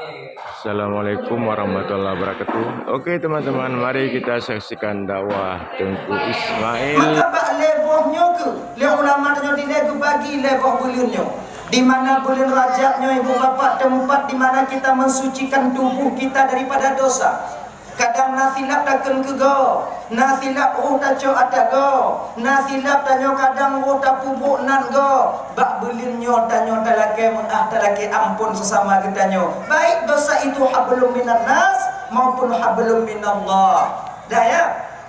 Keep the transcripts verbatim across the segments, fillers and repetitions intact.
Assalamualaikum warahmatullahi wabarakatuh. Oke, teman-teman, mari kita saksikan dakwah Teungku Ismail. Maka bak lhèe boh nyoe keuh, lé ulama tanyoe dilèe geubagi lhèe boh buleuen nyoe. Di mana buleuen Rajab nyoe, ibu bapak, tempat di mana kita mensucikan tubuh kita daripada dosa. Kadang na silap takheun keu goe, na silap roh tacok atra goe, na silap tanyoe kadang roh tapeubuet nan goe. Bak buleuen nyoe tanyoe talakèe meu'ah, talakèe amphon sesama geutanyoe. Baik dosa itu hablum minan nas maupun hablum minallah. Dah ya?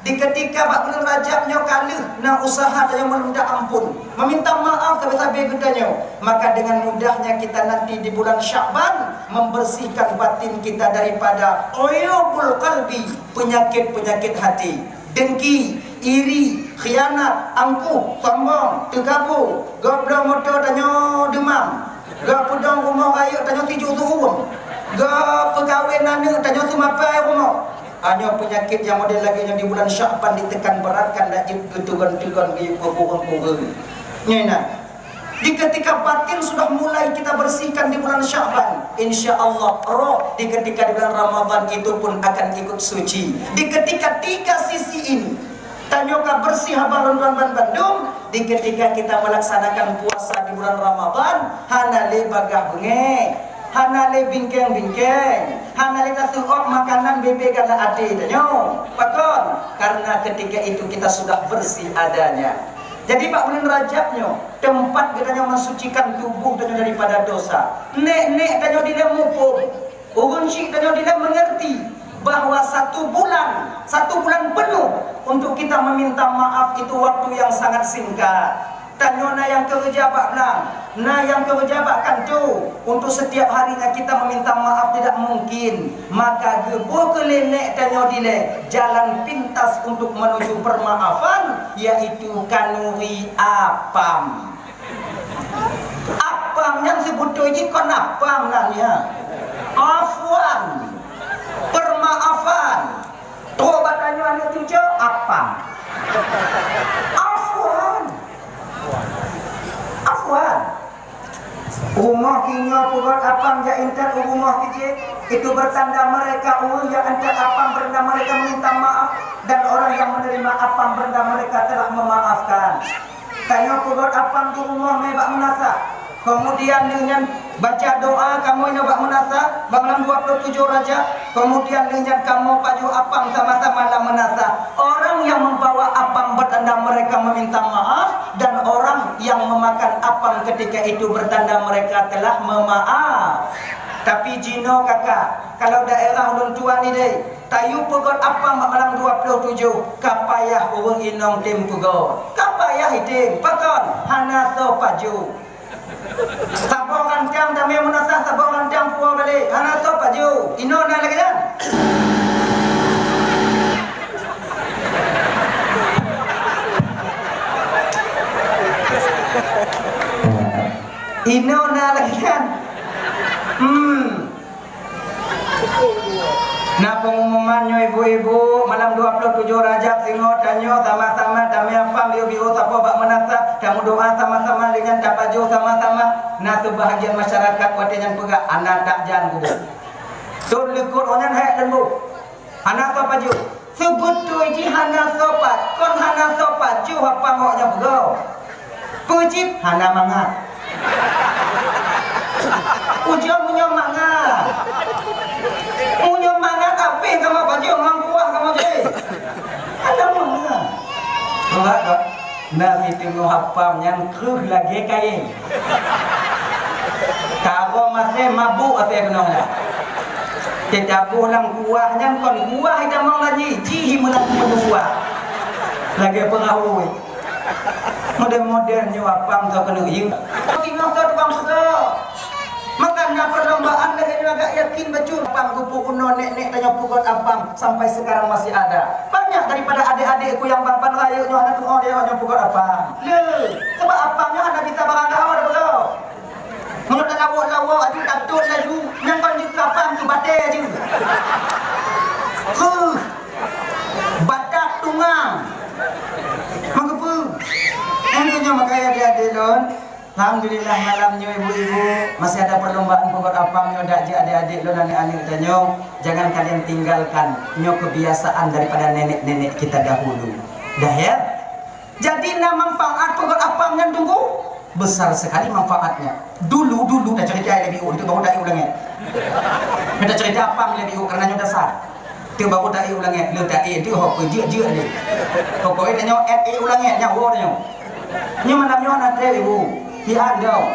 Di ketika bak buleuen Rajab nyoe ka lheueh na usaha tanyoe meminta amphon, meminta maaf sabe-sabe geutanyoe. Maka dengan mudahnya kita nanti di bulan Sya'ban membersihkan batin kita daripada uyubul qalbi, penyakit-penyakit hati, dengki, iri, khianat, angkuh, sombong, teukabô, gob bloe moto tanyoe deumam, gob peudong rumoh rayeuk tanyoe tijoh siuroe, gob peukawen aneuk tanyoe seumapai rumoh. Nyoe peunyakit nyang model lagèe nyoe di bulan Sya'ban ditekan beratkan, dak jeuet geutugon-tugon, geuyue peukureueng-kureueng. Nyoe na. Di ketika batin sudah mulai kita bersihkan di bulan Sya'ban, insya Allah roh di ketika di bulan Ramadan itu pun akan ikut suci. Di ketika tiga sisi ini, tanyoe ka bersih haba rondon ban bandum, di ketika kita melaksanakan puasa di bulan Ramadan, hana lé bagah beungéh, hana lé bingkeng-bingkeng, hana lé taseuôt makanan bèk-bèk galak até tanyoe. Pakon? Karena ketika itu kita sudah bersih adanya. Jadi bak bulan Rajab nyoe, teumpat geutanyoe mensucikan tuboh tanyoe daripada dosa. Nèk-nèk tanyoe dilèe muphom, ureueng chik tanyoe dilèe mengerti bahwa satu bulan, satu bulan penuh untuk kita meminta maaf itu waktu yang sangat singkat. Tanyoe na nyang keureuja bak blang, na nyang keureuja bak kantô. Untuk setiap harinya kita meminta maaf tidak mungkin. Maka geuboh keu lé nèk tanyoe dilèe jalan pintas untuk menuju permaafan, yaitu kanuri apam. Apam nyan seubeutôi jih kon apam nan nyan. Afwan. Permaafan. Trok bak tanyoe aneuk cucoe, apam. Afwan. Afwan. Rumoh inyoe peugöt apam jak intat u rumoh keuchik, itu bertanda mereka ureueng nyang intat apam bertanda mereka meminta maaf, dan orang yang menerima apam bertanda mereka telah memaafkan. Tanyoe peugöt apam di rumoh mé bak meunasah. Keumudian lheueh nyan baca doa kamoe nyoe bak meunasah, bak malam dua puluh tujoh Rajab. Keumudian lheueh nyan kamoe pajoh apam sama-sama lam meunasah. Orang yang membawa apam bertanda mereka meminta maaf, dan orang yang memakan apam ketika itu bertanda mereka telah memaaf. Tapi jinoe kakak, kalau daerah ulôn tuan ni deh, tayue peugöt apam bak malam dua puluh tujoh, ka payah ureueng inong tem peugöt. Ka payah item, pakon? Hana soe pajoh. Saboh rantang tamé meunasah, saboh rantang puwoe balek. Hana soe pajoh. Inoe na lagèe nyan. Inoe na lagèe nyan. Hmm. Na pengumuman nyoe ibu-ibu, malam dua puluh tujoh Rajab singoh tanyoe sama-sama tamé apam biôh-biôh sapoe bak meunasah, tameudoa sama-sama, lheueh nyan tapajoh sama-sama. Na seubahagian masyarakat watèe nyan peugah, "Hana that jan kubu." Thon likot awak nyan hék leumbôh. Hana soe pajoh. Seubeutôi jih hana soe pat, kon hana soe pajoh apam awak nyan peugah. Peue cit? Hana mangat. Ujong meunyoe mangat. Meunyoe mangat, abéh kamoe pajoh ngon kuah kamoe jih. Hana mangat. Tuha kok, na siteungoh apam nyang kreueh lagèe kayèe. Karoe maséh mabök asèe keunong nyan. Teutabôh lam kuah nyan kon kuah itamong lagèe jih meunan meukuah. Lagèe peurahô. Model-model nyoe apam soe keuneuk yue. Singoh soe tukang peugah. Maka na perlombaan lagèe nyoe agak yakin bacut. Apam geupeurunoe nèk-nèk tanyoe peugöt apam sampai sekarang masih ada. Banyak daripada adek-adekku yang ban-ban rayeuk nyoe hana tu'oh lé nyoe peugöt apam. Le, sebab apam nyoe hana bisa barang gawa dah peugöt. Meunyoe talawok-lawok aju tatot laju, nyang ban jeuet keu apam keu batèe aju. Huh, batat tungang. Meugeupeu. Nyang keu nyoe makajih adek-adek lôn. Alhamdulillah, malam nyoe ibu-ibu, masih ada perlombaan peugot apam nyoe, dak jeuet adek-adek lôn, aneuk-aneuk tanyoe, jangan kalian tinggalkan. Nyoe kebiasaan daripada nenek-nenek kita dahulu. Dah ya? Jadi na manfaat peugot apam nyan, tunggu. Besar sekali manfaatnya. Dulu-dulu, tacerita lé biôk, itu baru dak ék u langét. Tacerita apam lé biôk, karena nyoe dasar. Teuh baru taék u langét, le taék teuh ho peujeuet-jeuet lé. Pokoknya tanyoe ék, ék u langét nyan, woe tanyoe. Nyoe malam nyoe na trép ibu. Hian dong.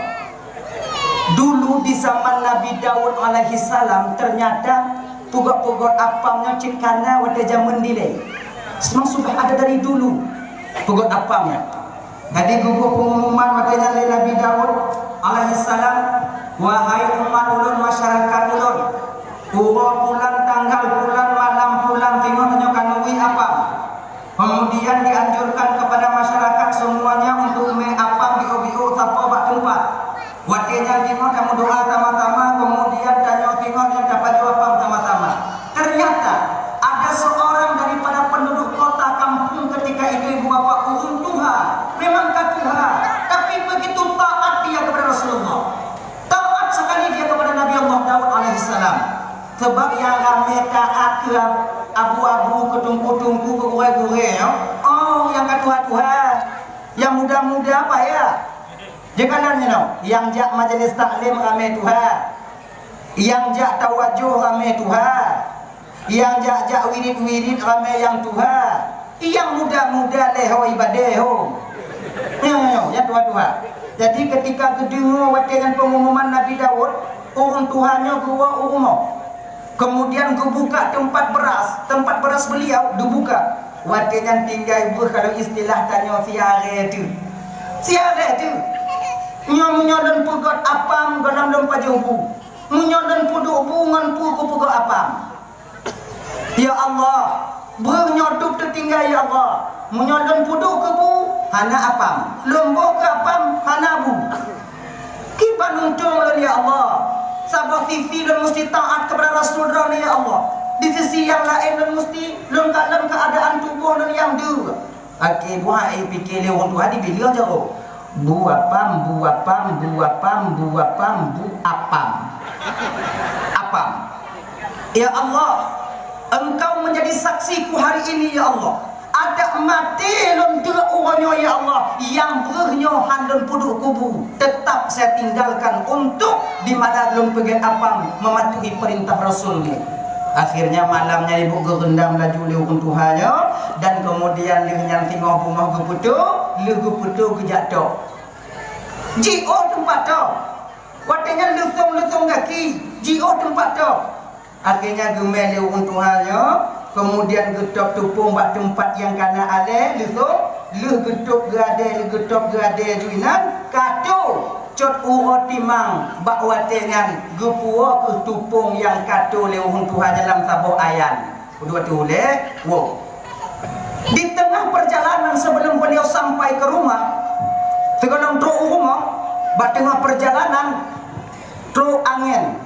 Dulu di zaman Nabi Daud alaihissalam, ternyata peugot-peugot apam nyoe cit kana watée jameun dilée. Memang sudah ada dari dulu peugot apam nyan. Jadi geuboh pengumuman watée nyan lé Nabi Daud alaihissalam, "Wahai umat ulôn, masyarakat ulôn, uroe pulan, tanggal pulan, malam pulan, singoh tanyoe ka neuwi apam." Kemudian dianjurkan kepada masyarakat semuanya untuk mé apam biôk-biôk sapoe bak teumpat. Watée nyan singoh tameudoa sama-sama, kemudian tanyoe singoh nyan tapajoh apam sama-sama. Ternyata ada seorang daripada penduduk kota kampung ketika itu, ibu bapak, ureuëng tuha, memang ka tuha, tapi begitu taat dia kepada Rasulullah. Taat sekali dia kepada Nabi Allah Daud alaihissalam. Sebab nyang ramé taat keu abu-abu, keu teungku-teungku, keu gurée-gurée, oh, nyang ka tuha-tuha, nyang muda-muda payah. Jeuet kalon nyoe, nyang jak majelis taklim ramé tuha, nyang jak tawajoh ramé tuha, nyang jak-jak wirit-wirit ramé nyang tuha, nyang muda-muda lé ho ibadah ho. Nyoe, nyoe, nyang tuha-tuha. Jadi, ketika geudeungoe watée nyan pengumuman Nabi Daud, ureuëng tuha nyoe geuwoe u rumoh. Kemudian geubuka teumpat beras, teumpat beras beliau geubuka. Watée nyan tinggai beuh, kalau istilah tanyoe, siaré teuh. Siaré teuh. Nyoe meunyoe lôn peugot apam, gohlom lôn pajoh bu. Meunyoe lôn peuduek bu ngon peue kupeugot apam. Ya Allah, breuh nyoe dub teutinggai, ya Allah. Meunyoe lôn peuduek keu bu, hana apam. Lôn boh keu apam, hana bu. Kiban untông lôn, ya Allah. Saboh sisi lôn musti taát kepada Rasul Droeneuh, ya Allah. Di sisi nyang laén lôn musti lôn kalon keuadaan tuboh lôn nyang deuh. Akhé buah, eh, pike lé ureuëng tuha dibileung jaroe. Bu apam, bu apam, bu apam, bu apam, bu apam. Apam. Ya Allah, Engkau menjadi saksiku hari ini, ya Allah. Adak maté lôn deuek uroe nyoe, ya Allah, nyang breuh nyoe han lôn peuduek kubu. Tetap saya tinggalkan untuk di mana lôn peugét apam mematuhi perintah Rasul-Mu. Akhirnya malam nyan ibu geurendam laju lé ureuëng tuha nyoe, dan kemudian lheueh nyan singoh beungoh geupeutoe, lheueh geupeutoe geujak tok. Jiôh teumpat tok. Watée nyan leusong-leusong gaki, jiôh teumpat tok. Akhirnya geumé lé ureuëng tuha nyoe, kemudian geutôb tupông bak teumpat nyang kana alée leusong, lheueh geutôb geuadée, lheueh geutôb geuadée ju inan, ka toe. Cot uroe timang bak watée nyan geupuwoe keuh tupông nyang ka toe lé ureuëng tuha nyan lam saboh ayan. Udua tu lé, wo. Di tengah perjalanan sebelum beliau sampai ke rumah, teugohlom trok u rumoh, bak teungoh perjalanan trok angén.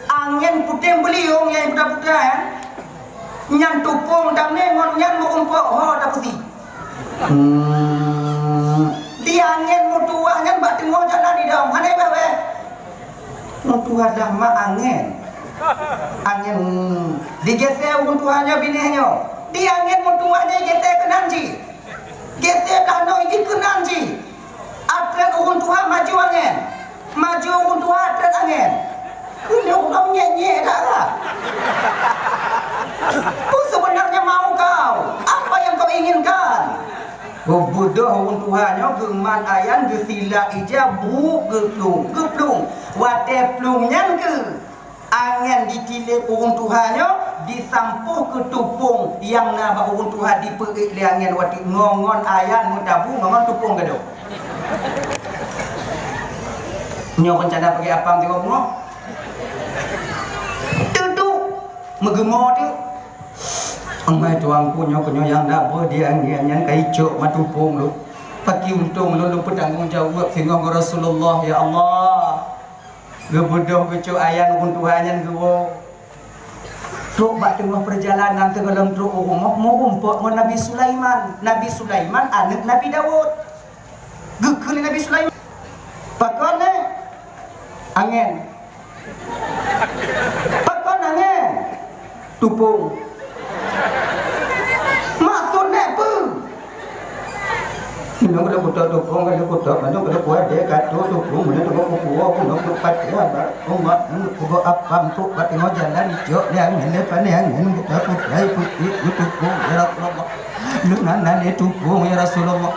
Angén puténg beuliong nyang puta-puta, eh. Nyan tupông damé ngon nyan meurumpok ho tapeusi. Hmm. Di angén meutuwah nyan bak teungoh jalan idong, hana ibaweh. Meutuwah dah mak angén. Angén, hmm. Digeusé ureuëng tuha nyoe binéh nyoe. Di angén meutuwah nyan geusé keunan jih. Geusé dah noe jih keunan jih. Ateueh ureuëng tuha maju angén. Maju ureuëng tuha ateueh angén. Keuneuk lom nyek-nyek dak lah. Peue sebenarnya mau kau? Apa yang kau inginkan? Geubeudôh ureuëng tuha nyoe geumat ayan geusilak ija bu geuplueng, geuplueng. Watée plueng nyan keuh angén jitilép ureuëng tuha nyoe disampôh keu tupông nyang na bak ureuëng tuha dipeuék lé angén watée ngon-ngon ayan meutabu ngon-ngon tupông gadôh. Nyoe rencana peugi apam tiga bungoh. Teuduek meugeumo teuk. Amai tuanku nyoe keunyoe nyang na beuh di angén nyan ka icok ma tupông lôn. Pakri untông lôn, lôn peutanggong jaweueb singoh ngon Rasulullah, ya Allah. Geubeudôh geucok ayan ureuëng tuha nyan geuwoe. Trok bak teungoh peurjalanan teugohlom trok u rumoh meurumpok ngon Nabi Sulaiman. Nabi Sulaiman aneuëk Nabi Daud. Geukheun lé Nabi Sulaiman. Angén. Pakon angén? Tupông. Maksud nèk peue? Nyoe keuneuk kuto tupông, keuneuk kuto, nyoe keuneuk kuadé, ka tupông, nyoe keuneuk kupuwoe, keuneuk kupatéh, ba umat, keuneuk kubawa apam, keuneuk kupatéh ngon jalan, jok lé angén, lé pané angén, kuto kutai, kutik, kutupông, ya Rasulullah. Lôn hana lé tupông, ya Rasulullah.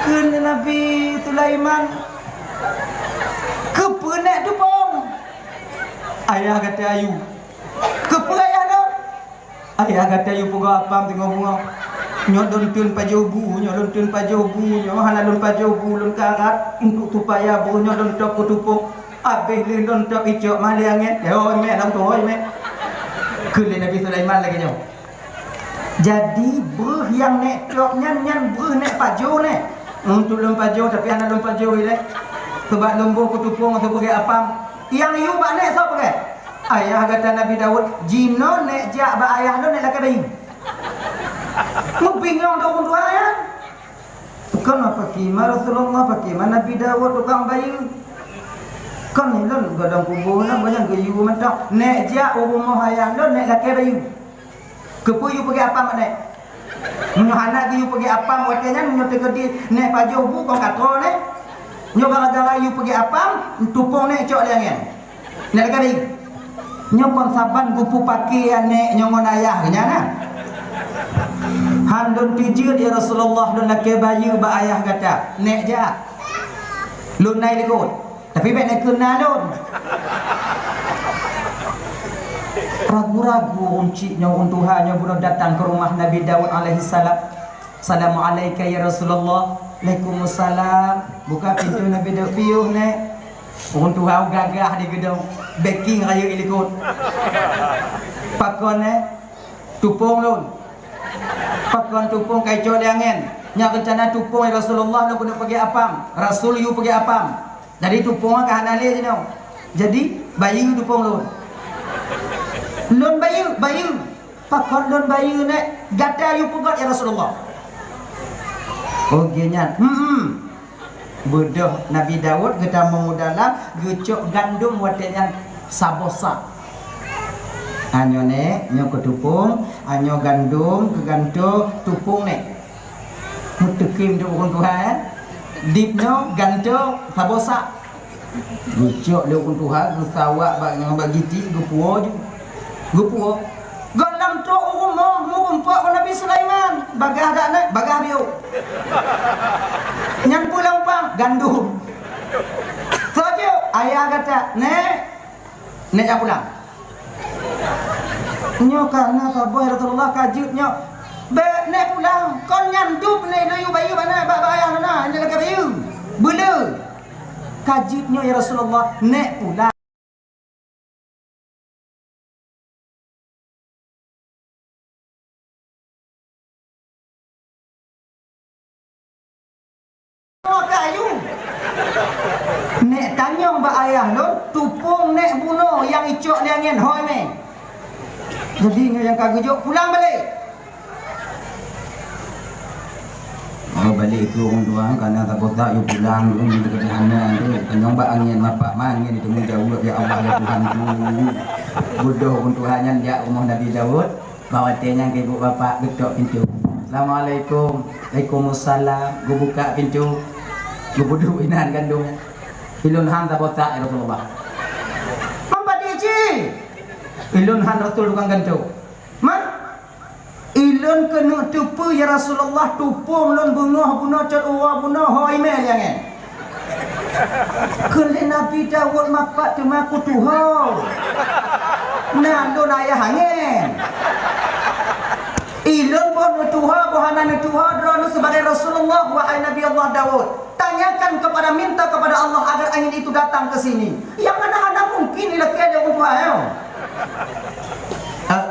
Kheun Nabi Sulaiman, "Keupeue nèk tupông?" "Ayah gata yue." "Keupeue ayah lôn?" "Ayah gata yue peugah apam teungoh beungoh. Nyoe lôn teun pajoh bu, nyoe lôn teun pajoh bu, nyoe hana lôn pajoh bu, lôn karat untuk supaya bu nyoe lôn top keu tupông. Abéh lheueh lôn top icok malée angén. Hôi mé, lôn hôi mé." Kheun lé Nabi Sulaiman lagée nyoe. Jadi, breuh nyang nèk top nyan, nyan breuh nèk pajoh nèk. Untuk lôn pajoh, tapi hana lôn pajoh ilée. Sabab lôn boh keu tupông, soe peugöt apam. Nyang yue bak nèk soe peugöt? Ayah gata Nabi Daud. Jinoe nèk jak bak ayah lôn, nèk lakée bayeue. Meubingong dong ureueng tuha nyan. Kon pakriban Rasulullah, pakriban Nabi Daud tukang bayeue. Kon ilôn godong kubu lôn, banyak geuyue mantong. Nèk jak u rumoh ayah lôn, nèk lakée bayeue. Keupeue yue peugöt apam nèk? Meunyoe hana geuyue peugöt apam watée nyan, meunyoe teukeudi nèk pajoh bu kon ka troe nèk. Nyoe gara-gara yue peugöt apam, tupông nèk cok lé angén. Nèk lakée bayeue. Nyoe kon saban geupeupaké nèk nyoe ngon ayah geuh nyan na. Han lôn teujeut ya Rasulullah, lôn lakée bayeue bak ayah gata. Nèk jak. Lôn na i likot. Tapi bék na kheun na lôn. Ragu-ragu ureueng chik nyoe, ureueng tuha nyoe bunoe datang keu rumoh Nabi Daud alaihissalam. "Assalamu'alaika ya Rasulullah." "Waalaikumsalam." Buka pintoe Nabi Daud, "Piôh nèk." Ureueng tuha gagah di geudong, backing rayeuk i likot. "Pakon nèk?" "Tupông lôn." "Pakon tupông ka icok lé angén?" "Nyak reuncana tupông ya Rasulullah, lôn keuneuk peugöt apam. Rasul yue peugöt apam." Jadi tupông ka hana lé jinoe. Jadi, bayeue tupông lôn. Lôn bayeue, bayeue. Pakon lôn bayeue nèk, gata yue peugöt ya Rasulullah. Oh, geuh nyan. Hmm. Beudôh Nabi Daud geutamong u dalam, geucok gandom watée nyan saboh sa. Nyoe nèk, nyoe keu tupông, nyoe gandom keu gantoe, tupông nèk. Meuteukim di ureueng tuha, eh. Dip nyoe gantoe saboh sa. Geucok lé ureueng tuha, geusawak bak nyoe bak giti, geupuwoe ju. Geupuwoe. Gohlom trok u rumoh meurumpok ngon Nabi Sulaiman. Bagaih dak nèk, bagaih biôk. Nyan peue lam upang, gandom. Soe jok, ayah gata, nèk. Nèk jak pulang. Nyoe ka na saboh ya Rasulullah, ka jeuet nyoe. Bék nèk pulang, kon nyan dub nèk laju bayeue bak na, bak, bak ayah na, nyan lakée bayeue. Beuleu. Ka jeuet nyoe ya Rasulullah, nèk pulang. Kayu. Nèk tanyong bak ayah lôn, tupông nèk bunoe nyang icok lé angén, hôi mé. Jadi nyoe nyang ka geujok pulang balek. Oh, balek keu ureueng tuha, kana saboh sa yue pulang, yue keu hana tu. Tanyong bak angén, bapak ma angén itu meujaweueb, ya Allah, ya Tuhanku. Beudôh ureueng tuha nyan jak rumoh Nabi Daud. Bak watée nyan geubuk bapak geutok pintoe. "Assalamualaikum." "Waalaikumsalam." Geubuka pintoe. Geubuduek inan gandom. "Ilôn han saboh sa, ya Rasulullah." "Man padé jih?" "Ilôn han Rasul tukang gantoe." "Man?" "Ilôn keuneuk teupeue, ya Rasulullah, tupông lôn beungoh bunoe cot uroe bunoe hôi mé lé angén." Kheun lé Nabi Daud, "Mapat teuma kutuho. Na lôn ayah angén. Ilôn boh neutuho, boh hana neutuho droeneuh sibagai Rasulullah, wahai Nabi Allah Daud. Tanyakan kepada, minta kepada Allah agar angin itu datang ke sini." Nyang hana-hana mungkin ilakée lé ureueng tuha nyoe. Ah,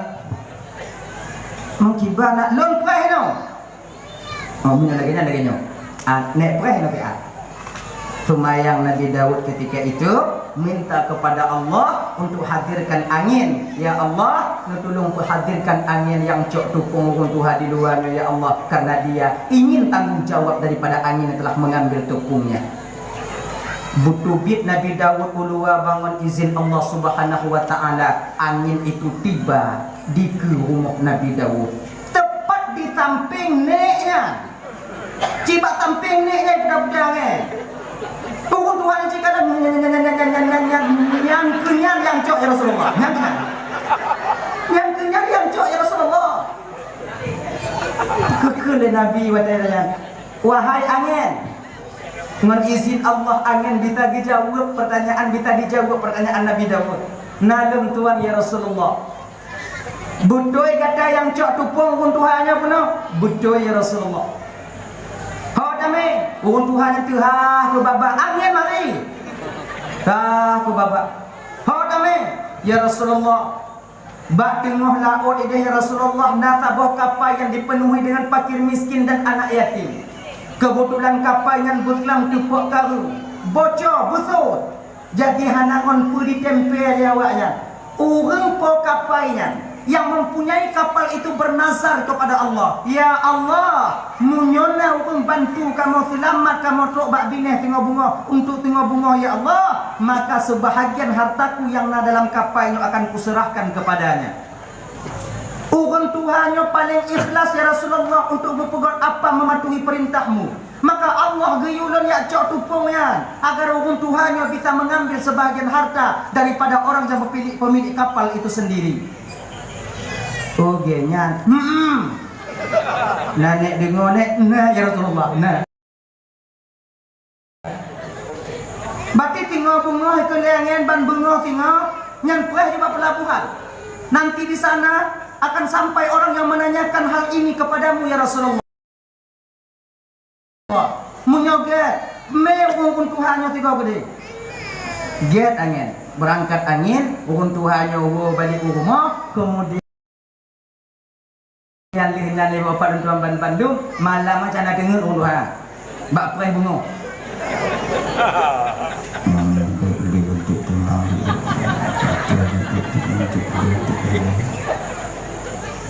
meukiban na lôn preh nyoe. Oh, meunyoe lagée nyan lagée nyoe. Ah, nèk preh lagée ah. Seumayang Nabi Daud ketika itu minta kepada Allah untuk hadirkan angin. "Ya Allah, neutulông peuhadirkan angin nyang cok tupông ureueng tuha di luwa nyoe, ya Allah, karena dia ingin tanggung jawab daripada angin yang telah mengambil tupungnya." Beuteubiet Nabi Daud u luwa bangon izin Allah Subhanahu wa Ta'ala, angén itu tiba dikeue rumoh Nabi Daud. Teupat di sampéng nék nyan. Cibak sampéng nék nyan buda-buda nyan. Ureueng tuha nyan cit ka lheueh, "Nyang keu nyan nyang cok, ya Rasulullah. Nyang keu nyan. Nyang keu nyan nyang cok, ya Rasulullah." Geukheun lé Nabi watée nyan, "Wahai angén." Ngon izin Allah, angén bisa geujaweueb peurtanyaan, bisa dijaweueb peurtanyaan Nabi Daud. "Na lôn tuan, ya Rasulullah." "Beutôi gata nyang cok tupông ureueng tuha nyoe bunoe?" "Beutôi, ya Rasulullah." "Ho tamé." Ureueng tuha nyan teuhah keu babah, angén mari. Teuhah keu babah. "Ho tamé, ya Rasulullah." "Bak teungoh laôt idéh, ya Rasulullah, na saboh kapai nyang jipeunuhi deungon fakir miskin dan anak yatim. Keubeutulan kapai nyan beuklam teupok kareueng, bocor, beusôt. Jadi hana ngon peue jitempé lé awaknyan. Ureueng po kapai nyan nyang mempunyai kapal itu beunazar kepada Allah, 'Ya Allah, meunyoe na ureueng bantu kamoe seulamat kamoe trok bak binéh singoh beungoh, untuk singoh beungoh, ya Allah, maka seubahagian hartaku nyang na dalam kapai nyoe akan kuseurahkan kepadanya.'" Ureueng tuha nyoe paleng ikhlas, "Ya Rasulullah, untuk geupeugét apa mematuhi perintah-Mu." Maka Allah geuyue lôn jak cok tupông nyan, agar ureueng tuha nyoe bisa mengambil sebahagian harta daripada orang yang pemilik, pemilik kapal itu sendiri. Oh, gét nyan. Hmm. Na nék deungoe nék, na, ya Rasulullah, na. Bati singoh beungoh keu lé angén ban beungoh singoh nyan preh di bak peulabohan. Nanti di sana akan sampai orang yang menanyakan hal ini kepadamu, ya Rasulullah. Meunyoe gét, mé ureueng tuha nyoe tiga geude. Gét angén, beurangkat angén, ureueng tuha nyoe woe balik u rumoh, keumudian lheueh nyan lé bapak lôn tuan banmandum, malam nyan na deungon ureueng tuha bak preh beungoh.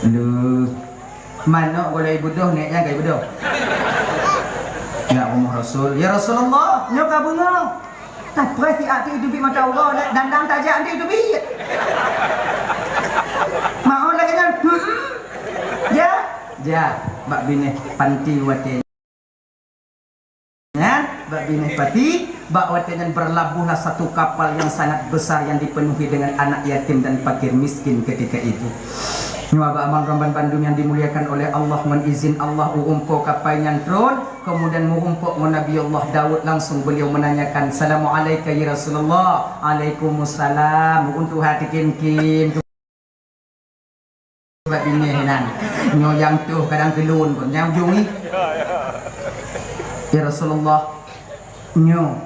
Lheueh Manok gohlom ibeudôh, nék nyan ka ibeudôh. Jak rumoh Rasul, "Ya Rasulullah, nyoe ka beungoh. Tapreh siat teuh teubiet mata uroe, dandang tajak teuh teubiet." Meu'ôn lagée nyan, "Hmm, jak, jak bak binéh panti watée nyan." Nyan, bak binéh pati, bak watée nyan berlabuhlah satu kapal yang sangat besar yang dipenuhi dengan anak yatim dan fakir miskin ketika itu. Nyoe bak banmandum yang dimuliakan oleh Allah, ngon izin Allah, ureueng po kapai nyan tron, kemudian meurumpok ngon Nabi Allah Daud, langsung beliau menanyakan, "Assalamu'alaika ya Rasulullah." "Alaikumussalam." Ureueng tuha tikim-kim. Bak binéh nyan. Nyoe nyang tuh kadang keu lôn kon. Nyang ujong nyoe. "Ya Rasulullah, nyoe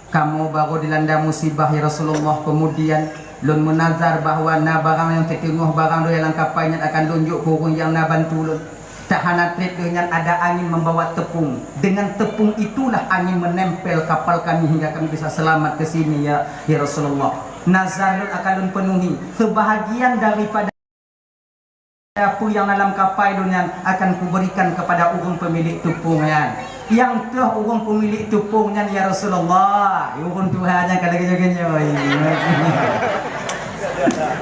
kamoe barô dilanda musibah, ya Rasulullah. Kemudian lôn meunazar bahwa na barang nyang siteungoh barang doh nyang lam kapai nyan akan lôn jok keu ureueng nyang na bantu lôn. Tak hana treb lheueh nyan ada angin membawa tepung. Dengan tepung itulah angin menempel kapal kami hingga kami bisa selamat ke sini, ya, ya Rasulullah. Nazar lôn akan lôn penuhi. Sebahagian daripada peue nyang na lam kapai lôn nyan akan kuberikan kepada ureueng pemilik tupông nyan." Nyang teuh ureueng pemilik tupông nyan, "Ya Rasulullah." Ureueng tuha nyan ka lagée nyoe.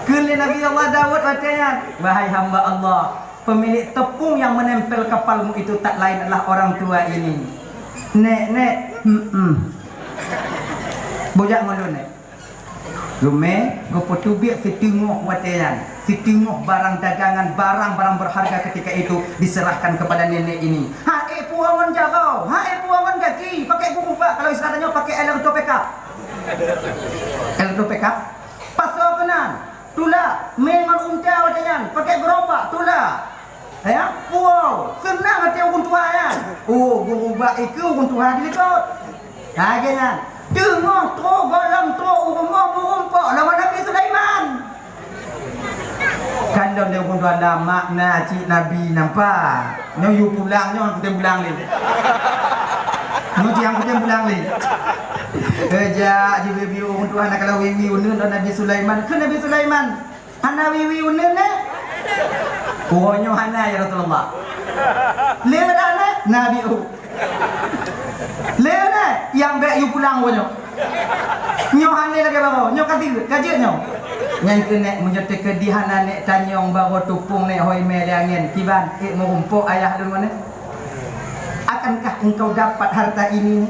Kheun lé Nabi Allah Daud watée nyan, "Wahai hamba Allah, pemilik tepung yang menempel kapalmu itu tak lain adalah orang tua ini." "Nék, nék." "Hmm, hmm." "Bujak ngon lôn, nék." Geumé, geupeuteubiet siteungoh watée nyan, siteungoh barang dagangan, barang-barang berharga ketika itu diserahkan kepada nenek ini. "Ha ék puwoe ngon jaroe, ha ék puwoe ngon gaki, pakai gurubak, kalau istilah tanyoe pakai elektropekat." Elektropekat? "Pasoe keunan, tulak, mé ngon unta watée nyan, pakai gerobak, tulak." Ya, wow, seunang até ureueng tuha nyan. Oh, gurubak ikeue ureueng tuha dilikot. Lagée nyan. Teungoh trok gohlom trok u rumoh meurumpok lom Nabi Sulaiman. Kan lom lé ureueng tuha, "Lam makna cit Nabi nampak. Nyoe yue pulang, nyoe kutem pulang lé. Nyoe jiang kutem pulang lé." Geujak jibiu-biu ureueng tuha na kala wiwi uneuen lom Nabi Sulaiman. Kheun Nabi Sulaiman, "Hana wiwi uneuen, eh?" "Uroe nyoe hana, ya Rasulullah." "Lé dah, eh?" "Nabi, uh." "Lé, eh?" "Nyang bék yue pulang uroe nyoe." Nyoe hana lagèe baroe, nyoe ka jeuet, ka jeuet nyoe. Nyan keuh nèk, meunyoe teukeudi hana nèk tanyong baroe tupông nèk hôi mè lé angén, kiban, ék meurumpok ayah lôn nyoe. Akankah engkau dapat harta ini?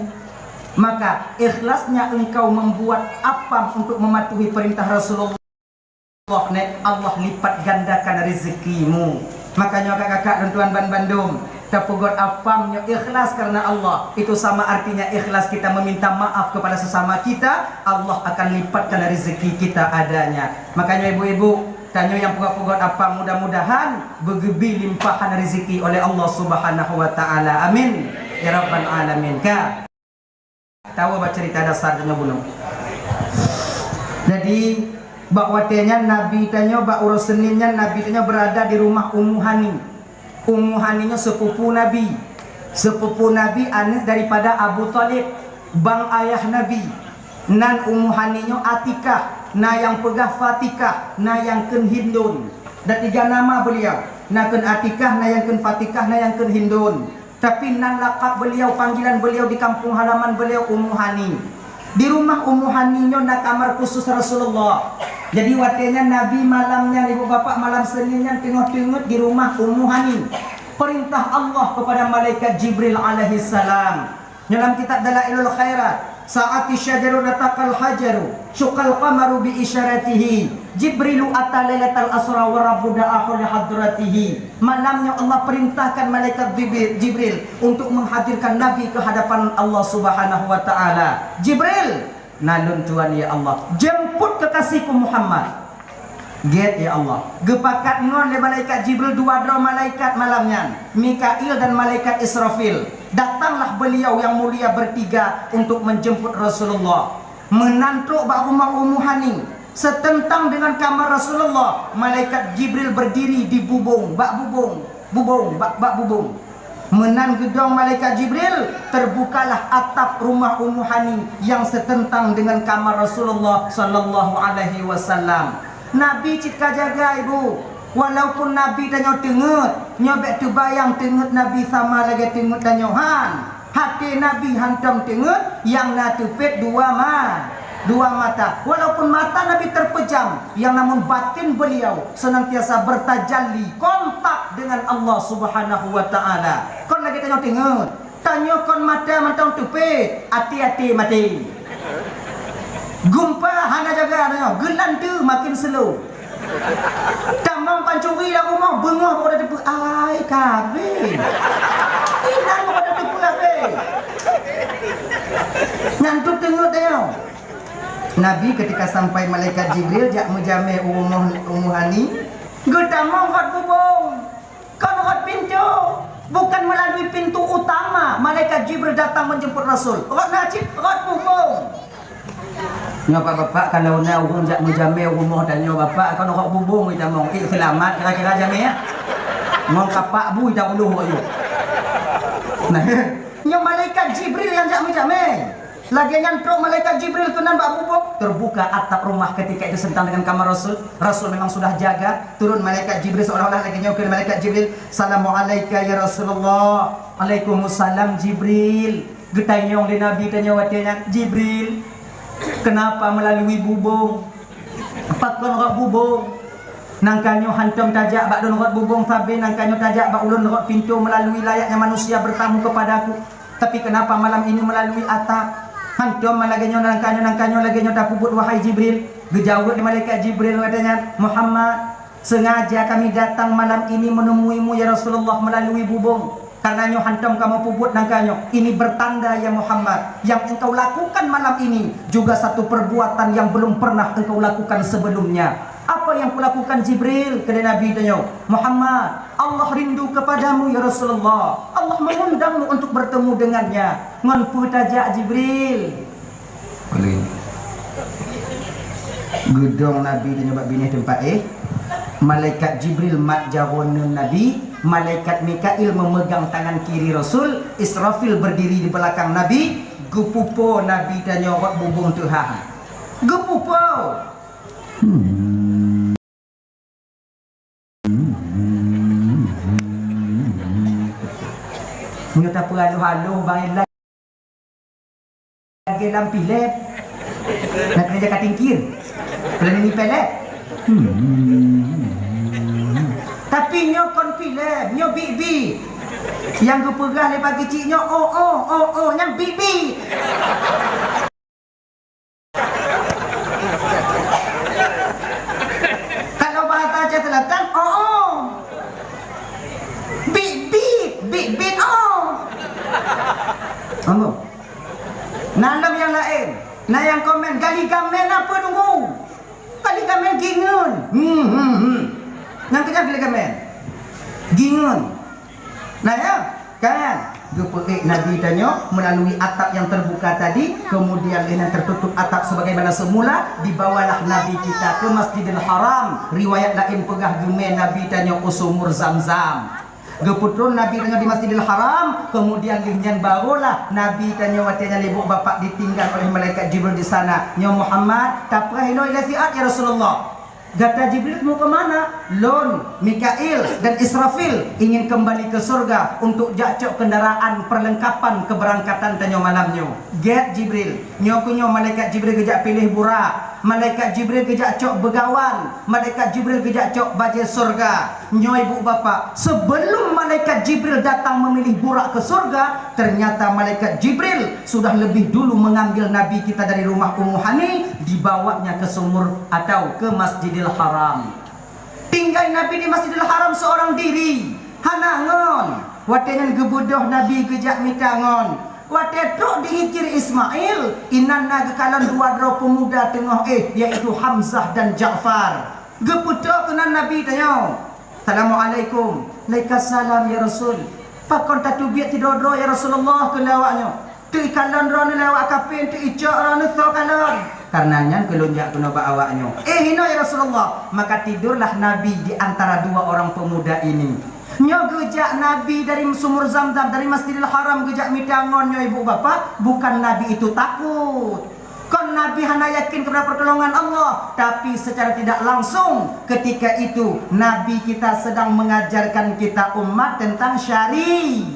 Maka ikhlasnya engkau membuat apam untuk mematuhi perintah Rasulullah. Allah nèk, Allah lipat gandakan rezekimu. Makanya kakak-kakak dan tuan ban bandum, tapeugot apam nyoe ikhlas karena Allah. Itu sama artinya ikhlas kita meminta maaf kepada sesama kita, Allah akan lipatkan rezeki kita adanya. Makanya ibu-ibu, tanyoe nyang peugot-peugot apam, mudah-mudahan beugeubri limpahan rezeki oleh Allah Subhanahu wa Ta'ala. Amin ya Rabbal Alamin. Ka. Tahu bak cerita dasar tanyoe bunoe. Jadi, bak watèe nyan Nabi tanyoe, bak uroe Senin nyan Nabi tanyoe berada di rumah Ummu Hani. Ummu Hani nyoe sepupu Nabi. Sepupu Nabi, aneuk daripada Abu Thalib, bang ayah Nabi. Nan Ummu Hani nyoe Atikah, na nyang peugah Fatikah, na nyang kheun Hindun. Ada tiga nama beliau. Na kheun Atikah, na nyang kheun Fatikah, na nyang kheun Hindun. Tapi nan lakab beliau, panggilan beliau di kampung halaman beliau Ummu Hani. Di rumah Ummu Hani nyoe na kamar khusus Rasulullah. Jadi watèe nyan Nabi malam nyan, ibu bapak, malam Senin nyan teungoh teungeut di rumah Ummu Hani. Perintah Allah kepada malaikat Jibril alaihissalam. Nyoe lam kitab Dalailul Khairat. Sa'ati syajaru nataqal hajaru, syuqqal qamaru bi isyaratihi. Jibrilu ata lailatal asra wa rabbu da'ahu li hadratihi. Malam nyoe Allah perintahkan malaikat Jibril, Jibril untuk menghadirkan Nabi ke hadapan Allah Subhanahu wa Ta'ala. "Jibril, na lôn tuan ya Allah, jemput kekasihku Muhammad." Gét ya Allah. Geupakat ngon lé malaikat Jibril dua droe malaikat malam nyan, Mikail dan malaikat Israfil. Datanglah beliau yang mulia bertiga untuk menjemput Rasulullah. Meunan trok bak rumah Ummu Hani, seuteuntang dengan kamar Rasulullah, malaikat Jibril berdiri di bubông, bak bubông, bubông, bak, bak bubông. Meunan geudong malaikat Jibril, terbukalah atap rumah Ummu Hani yang seuteuntang dengan kamar Rasulullah sallallahu alaihi wasallam. Nabi cit ka jaga, ibu. Walaupun Nabi tanyoe teungeut, nyoe bèk teubayang teungeut Nabi sama lagèe teungeut tanyoe, han. Até Nabi hantom teungeut, nyang na teupet dua ma-, dua mata. Walaupun mata Nabi terpejam, yang namun batin beliau senantiasa bertajalli, kontak dengan Allah Subhanahu wa Ta'ala. Kon lagèe tanyoe teungeut. Tanyoe kon mata mantong teupet, até-até maté. Gumpa hana jaga tanyoe, geulanteue makin slow. Tamong pancuri lam rumoh, beungoh bak watèe teupeu, ai, ka abéh. Inan bak watèe teupeu abéh. Nyan teungeut tanyoe. Nabi ketika sampai malaikat Jibril jak meujamé u rumoh Ummu Hani, geutamong rot bubông. Kon rot pintoe, bukan melalui pintu utama malaikat Jibril datang menjemput Rasul. Rot na cit, rot bubông. Nyoe, Pak, Bapak, kalau na ureueng jak meujamé u rumoh tanyoe, Bapak, kon rot bubông itamong. Eh, seulamat kira-kira jamé, ya. Ngon kapak bu ita uloh, ayo. Nah, nyoe malaikat Jibril nyang jak meujamé. Lagèe nyan trok malaikat Jibril keunan bak bubông, terbuka atap rumah ketika itu seuteuntang dengan kamar Rasul. Rasul memang sudah jaga, turun malaikat Jibril seolah-olah lagèe nyoe kheun malaikat Jibril, "Salamu alaika ya Rasulullah." "Alaikumussalam Jibril." Geutanyong lé Nabi tanyoe watèe nyan, "Jibril, kenapa melalui bubông?" Pakon rot bubông? Nangka nyoe hantom tajak bak lôn rot bubông sabe, nangka nyoe tajak bak ulôn rot pintoe melalui layaknya manusia bertamu kepadaku. Tapi kenapa malam ini melalui atap? Hantom lagèe nyoe, nangka nyoe, nangka nyoe lagèe nyoe tapeubuet, wahai Jibril. Geujaweueb lé malaikat Jibril watèe nyan, "Muhammad, sengaja kami datang malam ini menemuimu, ya Rasulullah, melalui bubông." Karena nyoe hantom kamoe peubuet nangka nyoe, ini bertanda, ya Muhammad, yang engkau lakukan malam ini juga satu perbuatan yang belum pernah engkau lakukan sebelumnya. Apa yang kulakukan, Jibril? Kheun Nabi tanyoe, "Muhammad, Allah rindu kepadamu, ya Rasulullah. Allah mengundangmu untuk bertemu dengannya." Ngon peue tajak, Jibril? Boleh. Geudong Nabi di nibak binéh teumpat éh. Malaikat Jibril mat jaroe neuen Nabi, malaikat Mikail memegang tangan kiri Rasul, Israfil berdiri di belakang Nabi, geupupo Nabi tanyoe rot bubông teuhah. Geupupo. Hmm. Nyoe tapeualoh-aloh bang, Lam filem. Nak kena jaga tingkir. Kalau ni filem. Hmm. Tapi nyoe kon filem, nyoe bit-bit. Nyang geupeugah lé Pak Keuchik nyoe, oh, oh, oh, oh, nyang bit-bit. Kalau bahasa Aceh Selatan, oh, oh. Bit-bit, bit-bit, oh. Ambo. Nah, lom nyang laén. Nah, nyang komen, gali gamen apa tunggu? Gali gamen gingeun. Hmm, hmm, hmm. Nyang keujah gali gamen. Gingeun. Nah, ya, kan? Geupeuék Nabi tanyoe melalui atap yang terbuka tadi, kemudian dengan tertutup atap sebagaimana semula, dibawalah Nabi kita ke Masjidil Haram. Riwayat laén peugah geumè Nabi tanyoe u sumur Zam-Zam. Geupeutrôn Nabi tanyoe di Masjidil Haram, kemudian lheueh nyan barolah Nabi tanyoe watèe nyan lé ibu bapak ditinggal oleh malaikat Jibril di sana. "Nyoe Muhammad, tapreh ilôn ilèe siat, ya Rasulullah." "Gata Jibril mau ke mana?" "Lôn, Mikail, dan Israfil ingin kembali ke surga untuk jak cok kendaraan perlengkapan keberangkatan tanyoe malam nyoe." "Gèt Jibril." Nyoe keuh nyoe malaikat Jibril geujak piléh burak, malaikat Jibril geujak cok beugawan, malaikat Jibril geujak cok bajèe surga. Nyoe ibu bapak, sebelum malaikat Jibril datang memilih burak ke surga, ternyata malaikat Jibril sudah lebih dulu mengambil Nabi kita dari rumah Ummu Hani, dibawanya ke sumur atau ke Masjidil Haram. Tinggai Nabi di Masjidil Haram seorang diri, hana ngon. Watèe nyan geubeudôh Nabi geujak mita ngon. Watèe trok di Hijri Ismail, inan na geukalon dua droe peumuda teungoh éh, yaitu Hamzah dan Ja'far. Geupeutoe keunan Nabi tanyoe. "Assalamualaikum." "Waalaikumsalam, ya Rasul." "Pakon tateubiet sidroe-droe, ya Rasulullah?" kheun lé awaknyoe. "Teuk ikalon droeneuh lé awak kafé, teuk icok droeneuh soe kalon." "Karena nyan keuh lôn jak keunoe bak awaknyoe." "Eh, hinoe, ya Rasulullah." Maka tidurlah Nabi di antara dua orang pemuda ini. Nyoe geujak Nabi dari Sumur Zam-Zam, dari Masjidil Haram geujak mita ngon nyoe ibu bapak, bukan Nabi itu takut. Kon Nabi hana yakin kepada pertolongan Allah, tapi secara tidak langsung ketika itu Nabi kita sedang mengajarkan kita umat tentang syari-,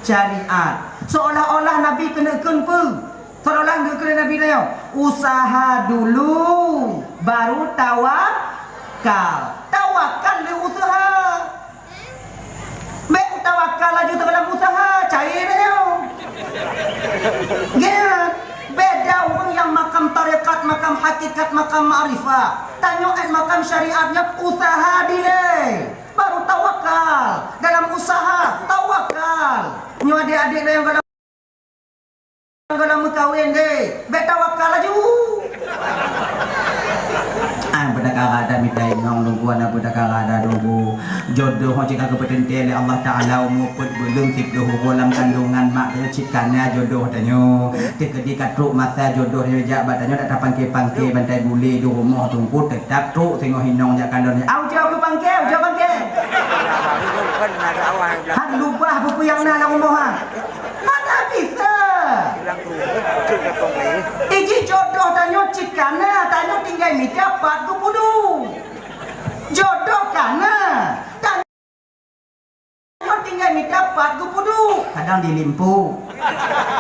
syariat. Seolah-olah Nabi keuneuk kheun peue? Seolah-olah keuneuk kheun Nabi tanyoe, "Usaha dulu, baru tawakal." Tawakal lé usaha. Bèk tawakal laju teuh lam usaha, cair laju. Geuh, beda ureueng nyang makam tarekat, makam hakikat, makam makrifat. Tanyoe 'et makam syariat nyoe usaha dilèe. Baru tawakal. Dalam usaha, tawakal. Nyoe adék-adék nyang Gohlom meukawen deh, bèk tawakal laju. An peudakara dah mita inong Teungku, an peudakara dah Teungku. Jodoh cit ka geupeuteuntèe lé Allah Taala, umu peuet buleuen siplôh uroe lam kandungan mak tanyoe cit ka na jodoh tanyoe. Teukeudi ka trok masa jodoh nyoe jak bak tanyoe, dak tapangke-pangke bantai gulé di rumoh Teungku, teutap trok singoh inong jak kalon. Au jauh pangke, au jauh pangke. Han lubah buku nyang na lam rumoh ha. Mana bisa? Iji jodoh tanyoe cit ka na, tanyoe tinggai mita pat geupeuduek. Jodoh ka na, tanyoe tinggai mita pat geupeuduek. Kadang di Limpo.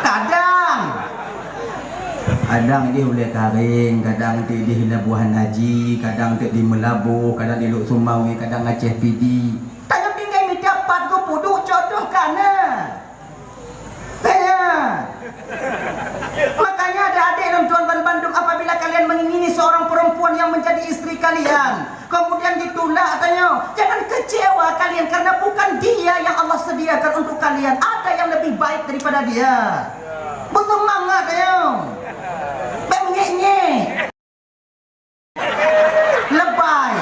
Kadang. Kadang di Ulèe Kareng, kadang di, di Labuhan Haji, kadang di, di Meulaboh, kadang di Lhokseumawe, kadang Aceh Pidie. Tanyoe tinggai mita pat geupeuduek, jodoh ka na. Tanya. Makanya adik-adik dan tuan-tuan bandum, apabila kalian mengingini seorang perempuan yang menjadi istri kalian, kemudian ditulak, tanya, jangan kecewa kalian karena bukan dia yang Allah sediakan untuk kalian. Ada yang lebih baik daripada dia. Beuseumangat, tanya. Bèk meungék-ngék. Lebai.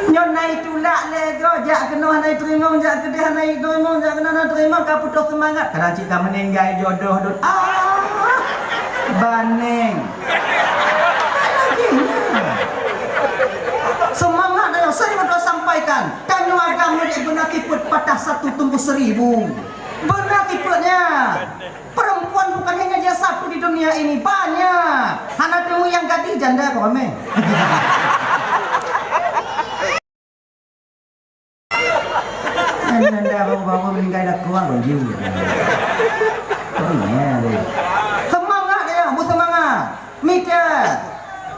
Nyoe na itulak lé goe, jak keunoe hana iteurimong, jak keudeh hana iteurimong, jak keunoe hana iteurimong, ka putôh seumangat. Kadang cit ka meuninggai jodoh dot. Ah, baneng. Lagèe nyan. Seumangat nyoe sering droe sampaikan. Tanyoe agam nyoe beuna tipet patah satu tumbuh seribu. Beuna tipet nyan. Perempuan bukan hanya dia satu di dunia ini, banyak. Hana teumui nyang gadih, janda kok ramé. Janda baru-baru meninggal dah keluar lagi. Seumangat ya, beuseumangat. Mita,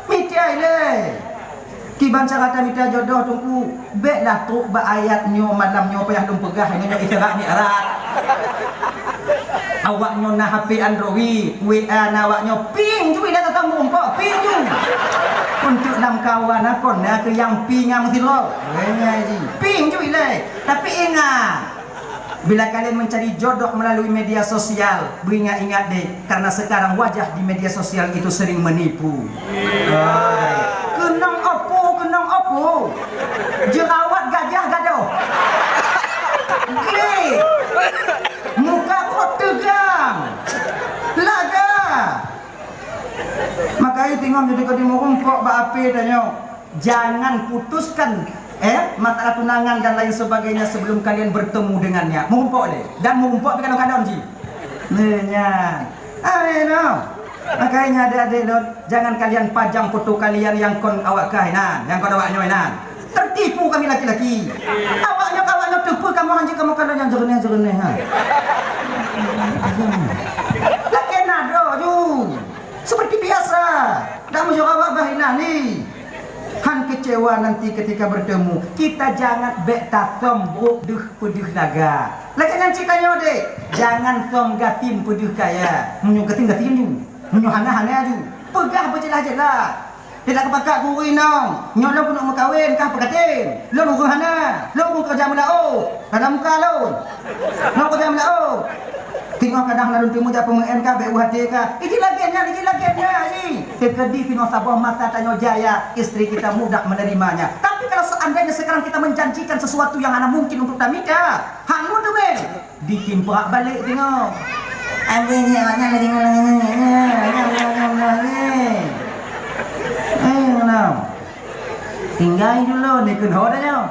mita ilée. Kiban cara tamita jodoh Teungku, béklah trok bak ayat nyoe malam nyoe payah lôn peugah nyoe, nyoe Isra Mi'raj. Awak nyoe na H P Android, W A na awak nyoe ping ju ilée, ka meurumpok ping ju. Untuk lam kawan akon na keu nyang ping nyang sidroe. Wéh nyai ji, ping ju ilée. Tapi ingat, bila kalian mencari jodoh melalui media sosial, beringat-ingat deh, karena sekarang wajah di media sosial itu sering menipu. Ah, keunong opo, keunong opo? Jerawat gajah gadoh. Gé. Muka kot teugang. Laga. Maka itu Imam jadi kadi meurumpok bak ape tanyoe. Jangan putuskan, eh, masalah tunangan dan lain sebagainya sebelum kalian bertemu dengannya. Meurumpok deh. Dan meurumpok pih kadang-kadang ji. Nah, nyan. Ah, eh, no. Makanya adik-adik lôn, jangan kalian pajang foto kalian nyang kon awak kah inan, nyang kon awak nyoe inan. Tertipu kami laki-laki. Awak nyoe, awak nyoe teupeue kamoe hanjeuet kamoe kalon nyang jeureunéh-jeureunéh, ha. Laki na droe ju. Seperti biasa. Dak meujawab bah inan ni. Han kecewa nanti ketika bertemu. Kita jangan bék tasom brok deuh peudeuh laga. Lagée nyan cit tanyoe deh. Jangan som gasien peudeuh kaya. Meunyoe gasien, gasien ju. Meunyoe hana, hana ju. Peugah beujeulaih-jeulaih. Tidak kepakat guru inong. Nyoe lôn keuneuk meukawen kah peukaten. Lôn ureueng hana. Lôn ureueng keureuja meulaôt. Dalam muka lôn. Lôn keureuja meulaôt. Teungoh kadang na lôn teumeung jak peumeu'en ka, bék u até ka. Iji lagée nyan, iji lagée nyan, iji. Teukeudi sinoe saboh masa tanyoe jaya, istri kita mudah menerimanya. Tapi kalau seandainya sekarang kita menjanjikan sesuatu yang hana mungkin untuk tamita, hana teumé, ditimprak balek teungoh. Abang ni awaknyan lagi ngomong-ngomong. Eh, kenapa? Tinggai dulu, ni keunoe dah nyoe.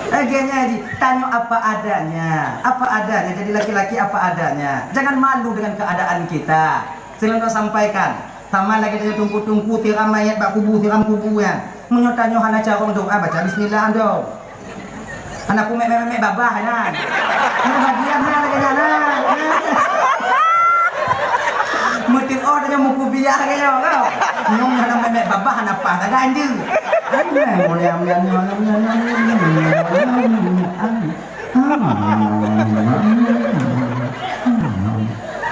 Lagée nyan ji, tanyoe apa adanya, apa adanya, jadi laki-laki apa adanya. Jangan malu dengan keadaan kita. Sering kau sampaikan, sama lagée tanyoe teungku-teungku siram mayét bak kubu, siram kubu nyan. Meunyoe tanyoe hana carông doá, baca bismillah dong. Hana kumek-mek babah nyan. Hana bagian na lagée nyan na. Meuteuôt tanyoe meukubiah lagée nyoe, kau. Nyoe hana mek-mek babah, hana paih, hana anjeung.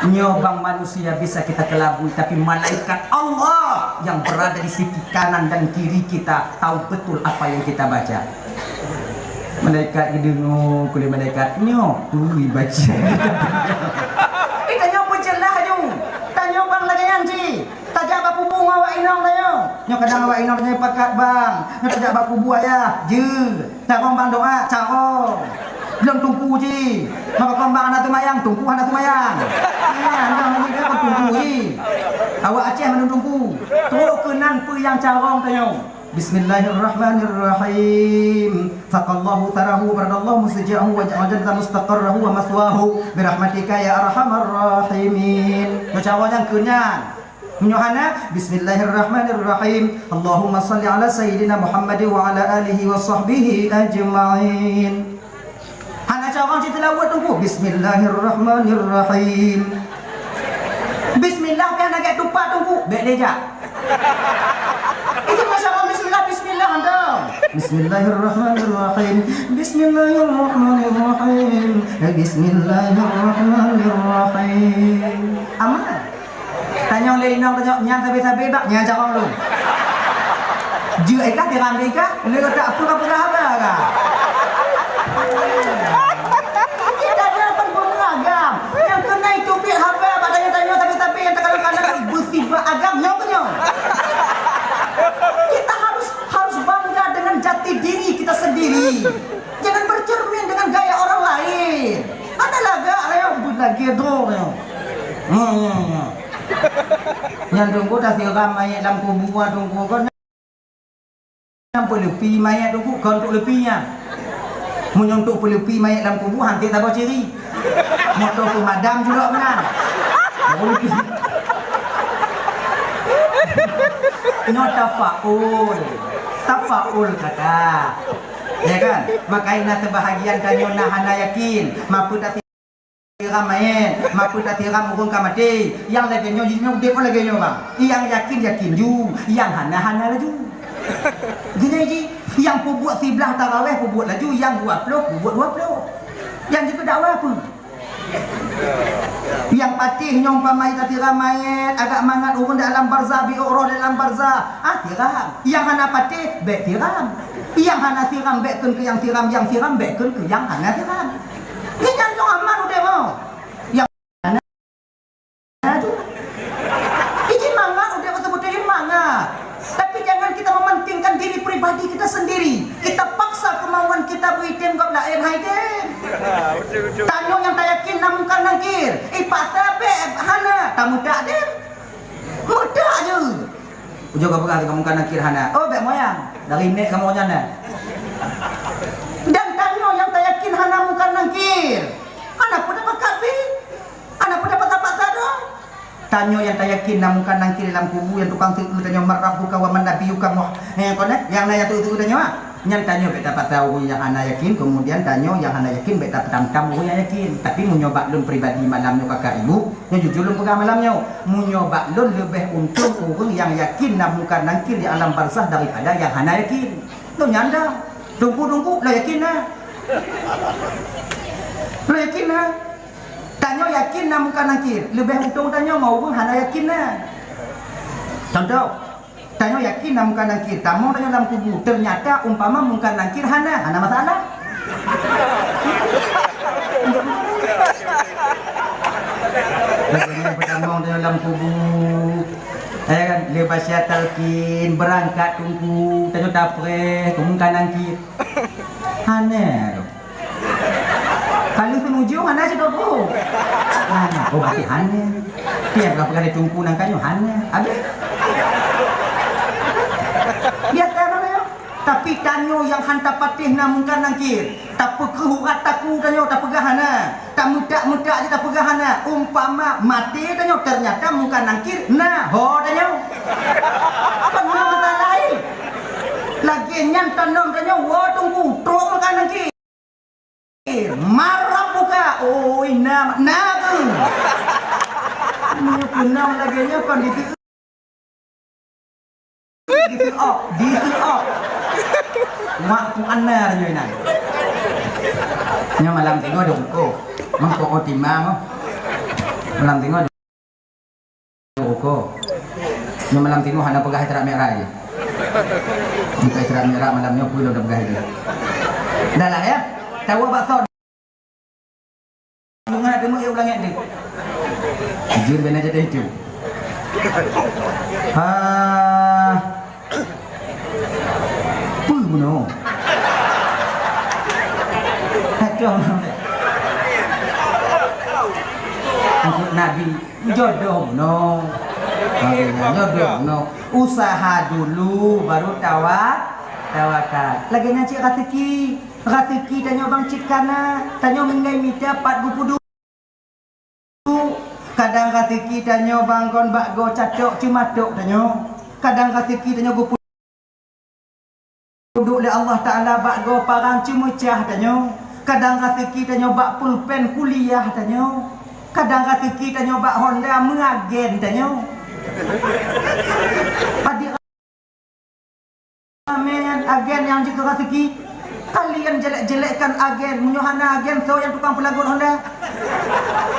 Nyoe bang manusia bisa kita kelabui, tapi malaikat Allah yang berada di sisi kanan dan kiri kita tahu betul apa yang kita baca. Malaikat geudeungoe, kulét malaikat nyoe, ui, baca. Eh, tanyoe peujeulaih ju. Tanyoe bang lagée nyan ji. Tajak bak kubu ngon awak inong tanyoe. Nyoe kadang awak inong tanyoe pakat bang. Nyoe tajak bak kubu ayah, jeuet. Carông bang doá, carông. Lôn teungku ji. Maka kon bang hana teumayang, teungku hana teumayang. Nyan, bang lagée nyan kon teungku ji. Awak Aceh mandum teungku. Trok keunan peue nyang carông tanyoe. Bismillahirrahmanirrahim. Saqallahu tsarahu wa radallahu mustaja'ahu wa ja'ala jannata mustaqarrahu wa maswahu birahmatika ya arhamar rahimin. Nyoe carông nyang keu nyan. Nyoe hana, bismillahirrahmanirrahim. Allahumma shalli ala sayyidina Muhammad wa ala alihi wa sahbihi ajma'in. Hana carông cit teulaweuet teungku. Bismillahirrahmanirrahim. Bismillah pih hana gét tupat teungku. Bék lé jak. Itu masya Allah, bismillah, bismillah anda. Bismillahirrahmanirrahim. Bismillahirrahmanirrahim. Eh, bismillahirrahmanirrahim. Aman. Tanyong lé inong, tanyong nyan sabe-sabe bak nyan carông lôn. Jeuet eh kah, tiram eh kah, lé tak peugah-peugah haba kah. Kita ni akan beragam. Nyang keunan teubiet haba bak tanyoe-tanyoe sabe-sabe nyang teukalon-kalon beusifat agam nyoe keuh nyoe. Kita harus, harus bangga dengan jati diri kita sendiri. Jangan bercermin dengan gaya orang lain. Ada lagak lah yang buat lagi tu. Hmm, hmm, hmm. Nyan teungku dah siram mayét lam kubu, ah, teungku kon. Nyang peuleupi mayét teungku, kon untuk leupi nyan. Meunyoe untuk peuleupi mayét lam kubu, hanté saboh ciri. Moto peumadam julok meunan. Baru leupi. Nyoe tafaul. Tafaul kata. Ya kan? Makanya teubahagian tanyoe na hana yakin. Mapeu tapi Siram manyét, maka tasiram ureuëng ka maté. Nyang lagée nyoe, jinoe udeb lagée nyoe, bang. Nyang yakin, yakin ju. Nyang hana, hana laju. Geutanyoe jih, nyang peubuet siblaih tarawéh peubuet laju, nyang dua ploh peubuet dua ploh. Nyang jeuet keu dakwah peue? Nyang patéh nyoe umpama tasiram manyét, agak mangat ureuëng di alam barzah, biôk roh di alam barzah. Ah, siram. Nyang hana patéh, bék siram. Nyang hana siram, bék kheun keu nyang siram, nyang siram, bék kheun keu nyang hana siram. Nyan nyoe aman udeb nyoe. Nyang hana tu. Ini mangat udeb betul-betul ini mangat. Tapi jangan kita mementingkan diri pribadi kita sendiri. Kita paksa kemauan kita beuitem gob laén hai dem. Tanyoe nyang tayakin na Mungkar Nangkir. Ipaksa bék hana, tameudak dem. Meudak je. Ujoe ka peugah teuka Mungkar Nangkir hana. Oh, bék moyang. Dari nek kamoe nyan na. Dan tanyoe nyang tayakin hana Mungkar Nangkir. Hana peue tapakat pih. Hana peue tapaksa-paksa droe. Tanyoe nyang tayakin na Mungkar Nangkir lam kubu, nyang tukang seu tanyoe, "Man rabbuka wa man nabiyyuka," moh. Eh, kon, eh? Nyang na nyang teu-teu tanyoe, ah. Nyan tanyoe bék tapaksa ureuëng nyang hana yakin, kemudian tanyoe nyang hana yakin bék tapeutam-tam ureuëng nyang yakin. Tapi meunyoe bak lôn pribadi malam nyoe kakak ibu, nyoe jujur lôn peugah malam nyoe, meunyoe bak lôn leubeh untông ureuëng nyang yakin na Mungkar Nangkir di alam barzah daripada nyang hana yakin. Lôn nyanda. Tunggu-tunggu, lôn yakin na. Lôn yakin na. Tanyoe yakin na Mungkar Nangkir, leubeh untông tanyoe ngon ureuëng hana yakin na. Contoh, tanyoe yakin na Mungkar Nangkir, tamong tanyoe lam kubu, teunyata umpama Mungkar Nangkir hana, hana masalah. Lagée nyan peutamong tanyoe lam kubu, eh kan, lé baca talkin, beurangkat teungku, tanyoe tapreh keu Mungkar Nangkir. Hana tu. Ka lheueh keuneuk ujoe hana sidroe. Hana, oh, berarti hana. Tiep ka peugah lé teungku nangka nyoe hana. Habis. Biasa mana ya? Tapi tanyoe nyang han tapatéh na Mungkar Nangkir. Tapeukeuh urat taku tanyoe tapeugah hana. Tameutak-meutak je tapeugah hana. Umpama maté tanyoe, ternyata Mungkar Nangkir na ho tanyoe. Peue masalah laén? Lagée nyan tanom tanyoe, woe teungku, trok Mungkar Nangkir. Man rabbuka, oi, na, na keuh. Nyoe peunong lagée nyoe kon diteu-, diteuok, diteuok. Mak ku ana nyoe inan. Nyoe malam singoh dong ko. Mangko ko timang, oh. Malam singoh Uko. Nyoe malam tingoh hana peugah Isra Mi'raj. Bukan Isra Mi'raj malam nyoe, peue lom tapeugah lé. Dah lah ya. Tawoe bak son. Bunga deungoe ya ulang nyan deh. Jeuet bina jadi itu. Ha. Peue bunoe? Aduh. Aneuk Nabi, jodoh bunoe. Jodoh bunoe. Usaha dulu, baru tawa-, tawakal. Lagée nyan cit raseuki. Raseuki tanyoe bang cit kana. Tanyoe meungai mita pat geupeuduek. Kadang raseuki tanyoe bang kon bak goe catok ceumatok tanyoe. Kadang raseuki tanyoe geupeuduek lé Allah Taala bak goe parang ceumeucah tanyoe. Kadang raseuki tanyoe bak pulpen kuliah tanyoe. Kadang raseuki tanyoe bak Honda meuagen tanyoe. Adik Amin, agen nyang jeuet keu raseuki. Kalian jelek-jelekkan agen, meunyoe hana agen, soe nyang tukang peulagot Honda?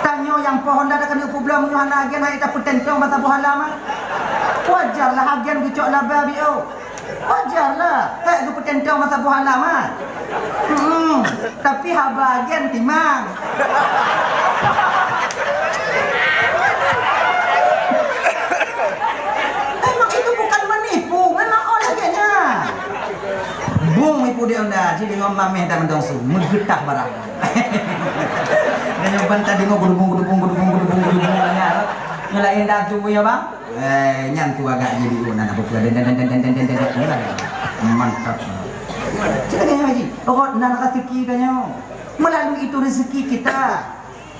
Tanyoe nyang po Honda takeuneuk peubloe, meunyoe hana agen, hai tapeutentong masa boh alam, ah. Wajarlah agen geucok laba biôh. Wajarlah, hai geupeutentong masa boh alam, ah. Hmm, tapi haba agen timang. Memang itu bukan menipu, memang oleh geunya. Bung ibu dia onda, jadi ngom mameh dan mendong su, menggetah barang. Dan yang bantah dengar gudubung, gudubung, gudubung, gudubung, gudubung, gudubung, ya. Nyelain dah tu ya, Bang. Eh, nyan tu agak jadi, oh, nak, nak, buka, den, den, den. Mantap. Cakap dengan Haji, oh, nan rezeki tanya. Melalui itu rezeki kita.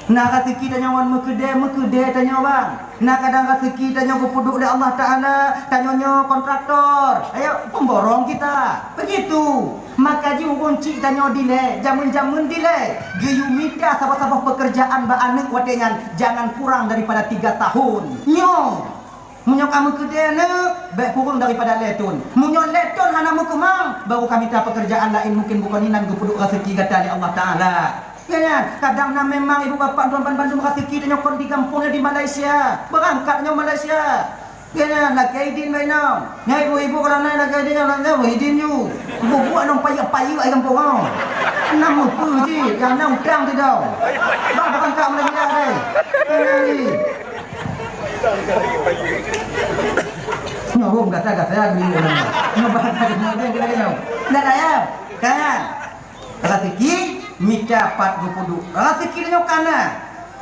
Na raseuki tanyoe ngon meukeudè, meukeudè tanyoe, bang. Na kadang raseuki tanyoe geupeuduek lé Allah Taala, tanyoe nyoe kontraktor. Ayo, pemborong kita. Begitu. Maka ji ureueng chik tanyoe dilèe, jameun-jameun dilèe. Geuyue mita saboh-saboh pekerjaan bak aneuk watèe nyan, jangan kurang daripada tiga tahun. Nyoe. Meunyoe ka meukeudè aneuk, bèk kureueng daripada lhèe thon. Meunyoe lhèe thon hana meukeumang, baru ka mita pekerjaan laén, mungkin bukon inan geupeuduek raseuki gata lé Allah Taala. Ya, ya, kadang na memang ibu bapak tuan ban bandum raseuki tanyoe kon di gampông nyoe di Malaysia. Beurangkat nyoe Malaysia. Ya, ya, lakèe idin bak inong. Nyan ibu-ibu kalau na lakèe idin, nyan lakèe idin ju. Bubuak nong payah-payah ai gampông nyoe. Nam meupeue jih, nyang na utang sidroe. Bang, beurangkat Malaysia deh. Ya, ya, ni. Nyoe hom gata-gata geulinyueng nyoe. Nyoe bahasa geulinyueng geulinyueng. Ndak ada ya? Kan? Raseuki mita pat geupeuduek. Raseuki nyoe kana.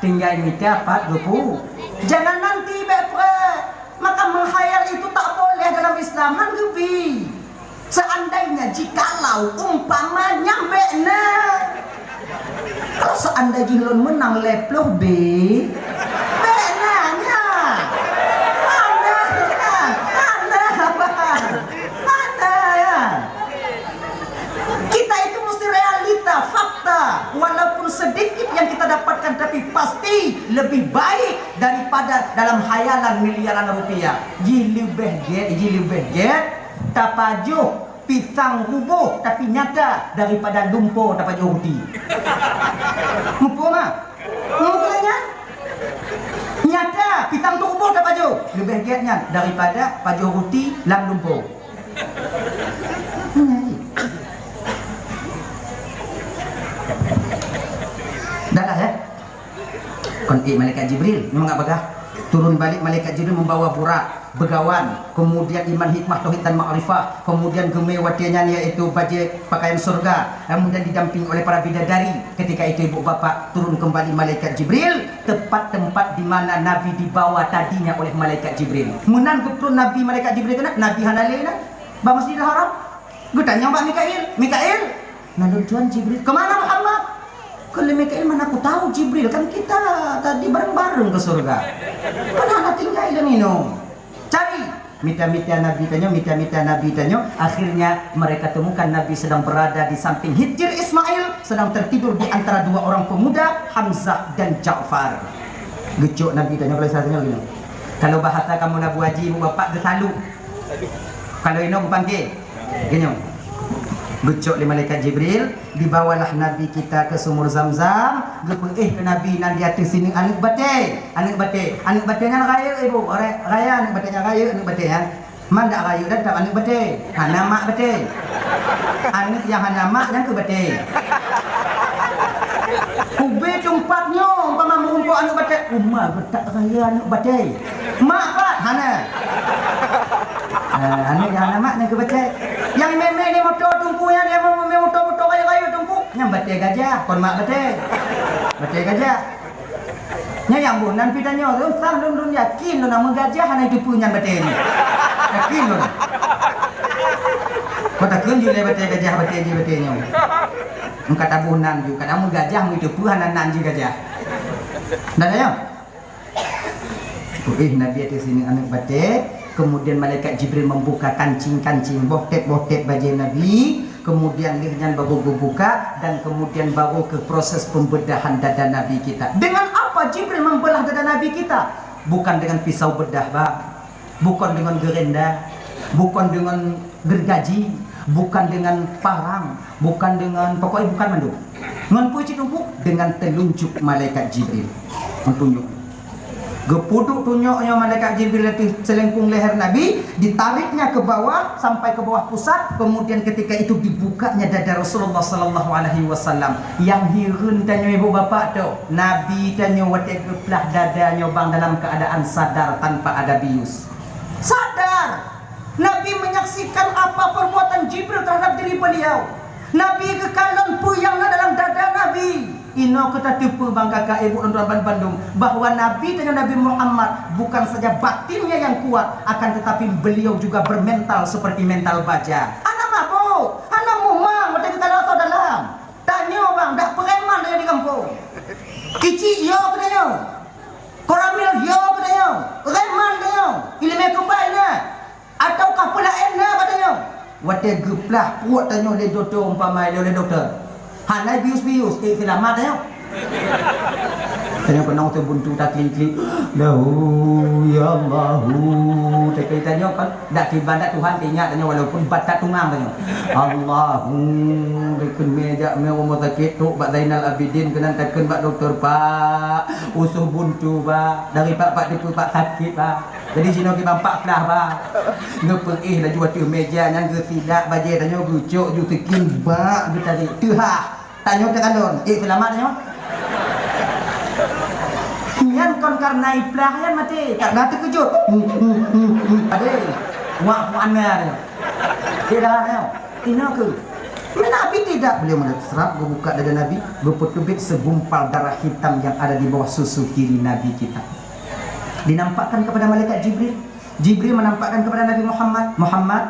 Tinggai mita pat geupeu. Jangan nanti bèk preh. Maka menghayal itu tak boleh dalam Islam. Han geubi. Seandainya, jikalau, umpama, nyan bèk na. Kalau seandai jih lôn meunang lhèe ploh B, bèk na nyan. Mana nyan? Mana, bang? Mana nyan? Kita itu mesti realita, fakta. Walaupun sedikit yang kita dapatkan, tapi pasti lebih baik daripada dalam khayalan miliaran rupiah. Jih leubeh gèt, jih leubeh gèt, tapajoh pisang ruboh tapi nyata daripada lumpo tapajoh ruti. Muphom, ah? Muphom nyan? Nyata, pisang tu ruboh tapajoh. Leubeh gèt nyan daripada pajoh ruti lam lumpo. Dah lah, ya? Kon ék malaikat Jibril, memang agak bagah. Turun balik malaikat Jibril membawa Burak, beugawan, kemudian iman, hikmah, tauhid dan makrifah, kemudian geumé watèe nyan yaitu bajèe pakaian surga, kemudian didampingi oleh para bidadari. Ketika itu ibu bapak turun kembali malaikat Jibril, tepat tempat di mana Nabi dibawa tadinya oleh malaikat Jibril. Meunan geutrôn Nabi malaikat Jibril keunan, Nabi hana lé na, bak Masjidil Haram. Geutanyong bak Mikail, "Mikail, na lôn tuan Jibril." "Kemana Muhammad?" "Kheun lé Mikail, mana aku tahu Jibril, kan kita tadi bareng-bareng ke surga. Kan hana tinggai lé minum." Cari, mita-mita Nabi tanyoe, mita-mita Nabi tanyoe. Akhirnya mereka temukan Nabi sedang berada di samping Hijr Ismail, sedang tertidur di antara dua orang pemuda, Hamzah dan Ja'far. Geucok Nabi tanyoe, kalau bahasa tanyoe gini. Kalau bahasa kamoe na Bu Haji, Bu Bapak geusalu. Kalau inoe geupangke. Geunyong. Geucok lé malaikat Jibril, dibawalah Nabi kita ke sumur Zamzam, geupeuéh keu Nabi nan di ateueh sineuk aneuk batèe. Aneuk batèe. Aneuk batèe nyan rayeuk, Ibu. Ra-, raya aneuk batèe nyan, rayeuk aneuk batèe nyan. Man dak rayeuk dan tam aneuk batèe. Hana mak batèe. Aneuk nyang hana mak nyan keuh batèe. Ubé teumpat nyoe umpama meurumpok aneuk batèe. Uma geutak raya aneuk batèe. Mak pat hana. Ah, aneuk nyang hana mak nyan keuh batèe. Nyang mè-mè lé moto Teungku nyan, nyang mè-mè moto-moto rayeuk-rayeuk Teungku, nyan batèe gajah, kon mak batèe. Batèe gajah. Nyan nyang boh nan pih tanyoe, lôn sang lôn, lôn yakin lôn, na meugajah hana jiteupeue nyan batèe jih. Yakin lôn. Kon takheun jih lé batèe gajah, batèe jih batèe nyoe. Meuka taboh nan ju, kadang meugajah meuteupeue hana nan jih gajah. Dah ya? Kuéh Nabi ateueh sineuk aneuk batèe, kemudian malaikat Jibril membuka kancing-kancing, boh tép-boh tép bajèe Nabi, kemudian lheueh nyan baru geubuka dan kemudian baru ke proses pembedahan dada Nabi kita. Dengan apa Jibril membelah dada Nabi kita? Bukan dengan pisau bedah, Bang. Bukan dengan gerenda, bukan dengan gergaji, bukan dengan parang, bukan dengan, pokoknya bukan mandum. Ngon peue cit Teungku? Dengan telunjuk malaikat Jibril. Meutunyok. Geupeuduek tunyok nyoe malaikat Jibril ateueh selengkong leher Nabi, ditariknya ke bawah sampai ke bawah pusat, kemudian ketika itu dibukanya dada Rasulullah sallallahu alaihi wasallam. Nyang hireuen tanyoe ibu bapak tu, Nabi tanyoe watèe geuplah dada nyoe bang dalam keadaan sadar tanpa ada bius. Sadar! Nabi menyaksikan apa perbuatan Jibril terhadap diri beliau. Nabi geukalon peue nyang na dalam dada Nabi. Inoe keu tateupeue bang kakak ibu dan tuan ban bandum bahwa Nabi tanyoe Nabi Muhammad bukan saja batinnya yang kuat, akan tetapi beliau juga bermental seperti mental baja. Hana mabök, hana mumang, watèe geukalon atau dalam. Tanyoe bang, dak preman tanyoe di gampông. Kicik yo, Dah puet tanyoe lé dokto, umpama lé, lé dokto. Hana bius-bius, eh, seulamat tanyoe. Tanyoe keunong teubuntu taklik-klik. Lahu, ya Allahu. Tapi tanyoe kan dak kiban dak Tuhan ingat tanyoe walaupun batat tungang tanyoe. Allahu, dikeue jak mé rumoh sakét trok bak Zainal Abidin keunan takheun bak dokto, "Pak, usoh buntu, Pak. Dari Pak, Pak teupeu Pak sakét, Pak." Jadi sinoe kiban pat plah, Pak. Geupeuéh laju ateueh méja nyan geusilak bajée tanyoe geucok ju sikin bak geutarék. Teuhah. Tanyoe teukalon. Eh, seulamat tanyoe. Nyan kon karena iplah nyan maté, karena teukeujot. Padé. Wak muanna tanyoe. Tidak tanyoe. Inoe keuh. Nabi tidak, beliau melihat serap geubuka dada Nabi, geupeuteubiet segumpal darah hitam yang ada di bawah susu kiri Nabi kita. Dinampakkan kepada malaikat Jibril. Jibril menampakkan kepada Nabi Muhammad, "Muhammad,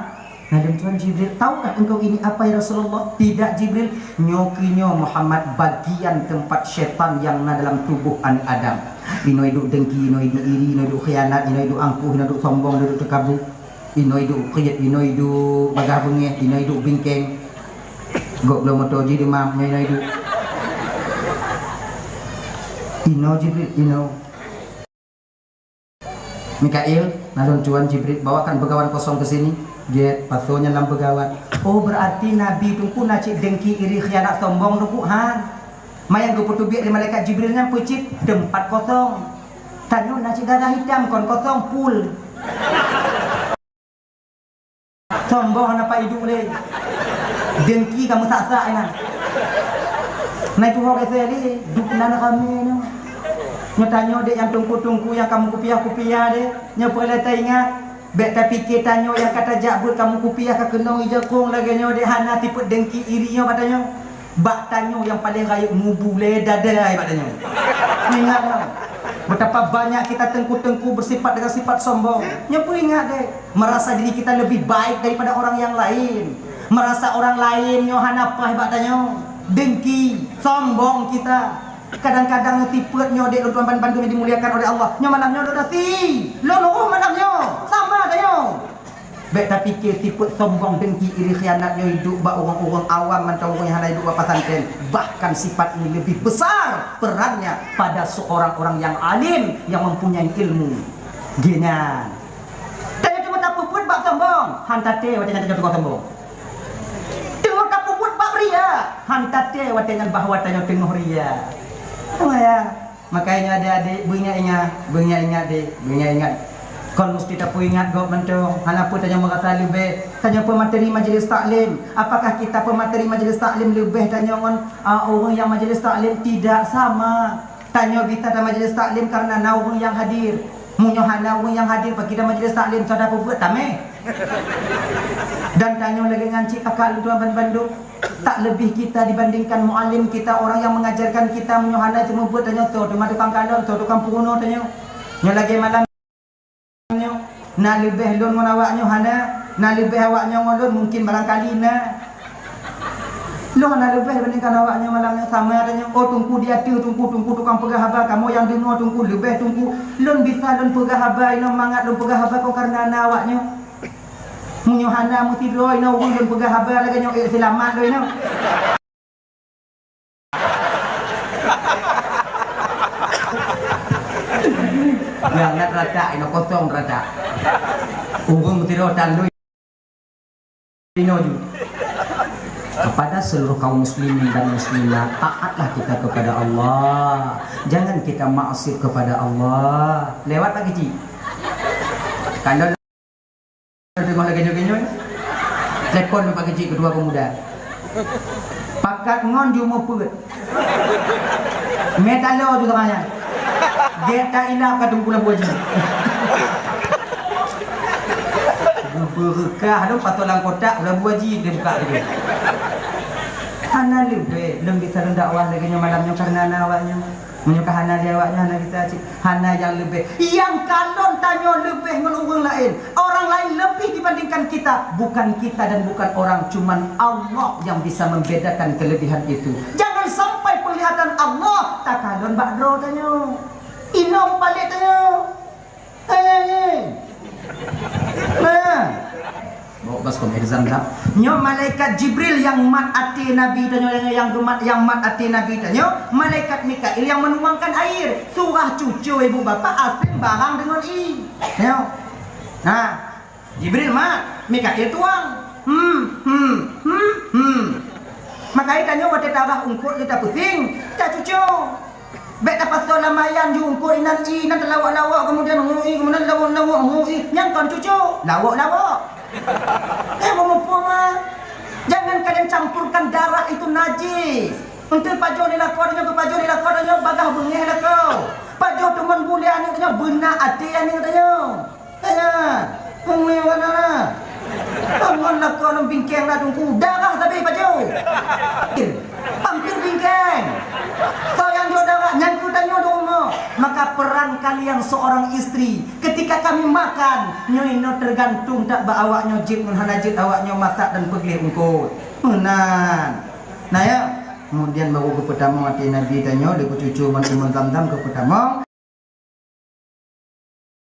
nah, lôn tuan Jibril, tahukah engkau ini apa, ya Rasulullah?" "Tidak, Jibril." "Nyoe keuh nyoe, Muhammad, bagian tempat syaitan yang na dalam tubuh aneuk Adam. Inoe iduek dengki, inoe iduek iri, inoe iduek khianat, inoe iduek angkuh, inoe iduek sombong, inoe iduek teukabu, inoe iduek kriet, inoe iduek bagah beungéh, inoe iduek bingkeng." Gob bloe moto jih dumam, nyoe inoe iduek. "Inoe, Jibril, inoe." "Mikail, nah lôn tuan Jibril, bawakan begawan kosong ke sini." "Gét, pasoe nyan lam begawan?" "Oh, berarti Nabi Teungku na cit dengki, iri, khianat, sombong Teungku, han?" Manyang geupeuteubiet lé malaikat Jibril nyan peue cit, teumpat kosong. Tanyoe na cit darah hitam, kon kosong, full. Sombong hana payah iduek lé. Dengki ka meusak-sak inan. Na itu ho geusé lé, duek nan ramé nyoe. Nyoe tanyoe dek nyang teungku-teungku nyang ka meukupiah-kupiah deh. Nyoe peue lé taingat, bék tapike tanyoe nyang ka tajak beuet ka meukupiah ka keunong ija kong lagée nyoe dek hana tipeuet dengki iri nyoe bak tanyoe. Bak tanyoe nyang paleng rayeuk mubu lé dadai bak tanyoe. Ingat nyoe, betapa banyak kita teungku-teungku bersifat dengan sifat sombong. Nyoe peuingat deh, merasa diri kita lebih baik daripada orang yang lain. Merasa orang lain nyoe hana paih bak tanyoe. Dengki, sombong kita. Kadang-kadang nyoe tipeuet nyoe dek lôn tuan ban-, bandum yang dimuliakan oleh Allah. Nyoe malam nyoe lôn dasi. Lôn uroh malam nyoe. Sama tanyoe. Bék tapike sifeuet sombong, dengki, iri, khianat nyoe iduek bak ureuëng-ureuëng awam mantong ureuëng nyang hana iduek bak pesantren. Bahkan sifat ini lebih besar perannya pada seorang orang yang alim, yang mempunyai ilmu. Geunan. Tanyoe teungoh tapeubuet bak sombong, han taté watée nyan tanyoe teungoh sombong. Teungoh tapeubuet bak ria, han taté watée nyan bahwa tanyoe teungoh ria. Teuma ya. Makanya adik-adik, beuingat-ingat, beuingat-ingat deh, beuingat-ingat. Kon musti tapeuingat gob mantong, hana peue tanyoe meurasa leubeh. Tanyoe peumateri majelis taklim. Apakah kita peumateri majelis taklim leubeh tanyoe ngon, ah, ureuëng nyang majelis taklim? Tidak sama. Tanyoe bisa ta majelis taklim karena na ureuëng nyang hadir. Meunyoe hana ureuëng nyang hadir, pakri ta majelis taklim, soe tapeubuet tamé. Dan tanyoe lagée nyan cit kakak lôn tuan ban-, bandum. Tak lebih kita dibandingkan muallim kita, orang yang mengajarkan kita, meunyoe hana teuma buet tanyoe, soe teuma tukang kalon, soe tukang peurunoe tanyoe. Nyoe lagée malam nyoe, na leubeh lôn ngon awak nyoe hana, na leubeh awak nyoe ngon lôn mungkin barangkali na. Lôn hana leubeh dibandingkan awak nyoe malam nyoe sama tanyoe. Oh, teungku di ateueh, teungku, teungku tukang peugah haba, kamoe nyang deungoe teungku, leubeh teungku. Lôn bisa lôn peugah haba inoe mangat lôn peugah haba kon kareuna na awak nyoe. Meunyoe hana meusidroe inoe ureuëng lôn peugah haba lagée nyoe, eh, seulamat lôn inoe. Nyang na ratak inoe kosong ratak. Ureuëng meusidroe tan lôn inoe ju. Kepada seluruh kaum muslimin dan muslimat, taatlah kita kepada Allah. Jangan kita maksiat kepada Allah. Lewat lagi cik. Kalau Teungoh lagée nyoe-nyoe, telepon bak keuchik ketua pemuda. Pakat ngon ju meupeuet. Mé talo ju sama nyan. Gét ta ilap ka teungku Labu Aji. Geubeureuka lom pasoe lam kotak Labu Aji teubuka keudeh. Hana leubeh lôn bisa lôn dakwah lagée nyoe malam nyoe kareuna na awak nyoe. Meunyoe ka hana lé awak nyan, hana gisa cit, hana nyang leubeh. Nyang kalon tanyoe leubeh ngon ureuëng laén. Orang lain lebih dibandingkan kita. Bukan kita dan bukan orang, cuman Allah yang bisa membedakan kelebihan itu. Jangan sampai penglihatan Allah takalon bak droe tanyoe. Inong palek tanyoe. Hei, hei, hei. Nah. Bas keumeuzam dah. Nyoe malaikat Jibril nyang mat até Nabi tanyoe, nyang, nyang geumat, nyang mat até Nabi tanyoe, malaikat Mikail nyang menuangkan air. Surah cucu ibu bapak asing barang deungon i. Nyoe. Nah, Jibril mat, Mikail tuang. Hmm, hmm, hmm, hmm. Maka tanyoe watée tarah eungkôt lé tapeusieng, tacucu. Bék tapasoe lamayan ju eungkôt inan i, inan talawok-lawok, kemudian ngui, kemudian lawok-lawok, ngui. Nyan kon cucu, lawok-lawok. Eh, meumuphom, ah. Jangan kalian campurkan darah itu najis. Enteuk pajoh lé lakoe tanyoe, pajoh lé lakoe tanyoe, bagaih beungéh lakoe. Pajoh teumon bulée aneuk tanyoe, beuna até aneuk tanyoe. Tanya, umi wana na. Tangon lakoe lam bingkeng na tungku, darah sabe pajoh. Pampir bingkeng. Soe nyang jok darah, nyan keuh tanyoe di rumoh. Maka peran kalian seorang istri, ketika kami makan, nyoe inoe tergantung tak bak awak nyoe jeuet ngon hana jeuet awak nyoe masak dan peugleh eungkôt. Meunan. Nah ya, kemudian baru geupeutamong até Nabi tanyoe, lé cucu ngon imam Zamzam geupeutamong.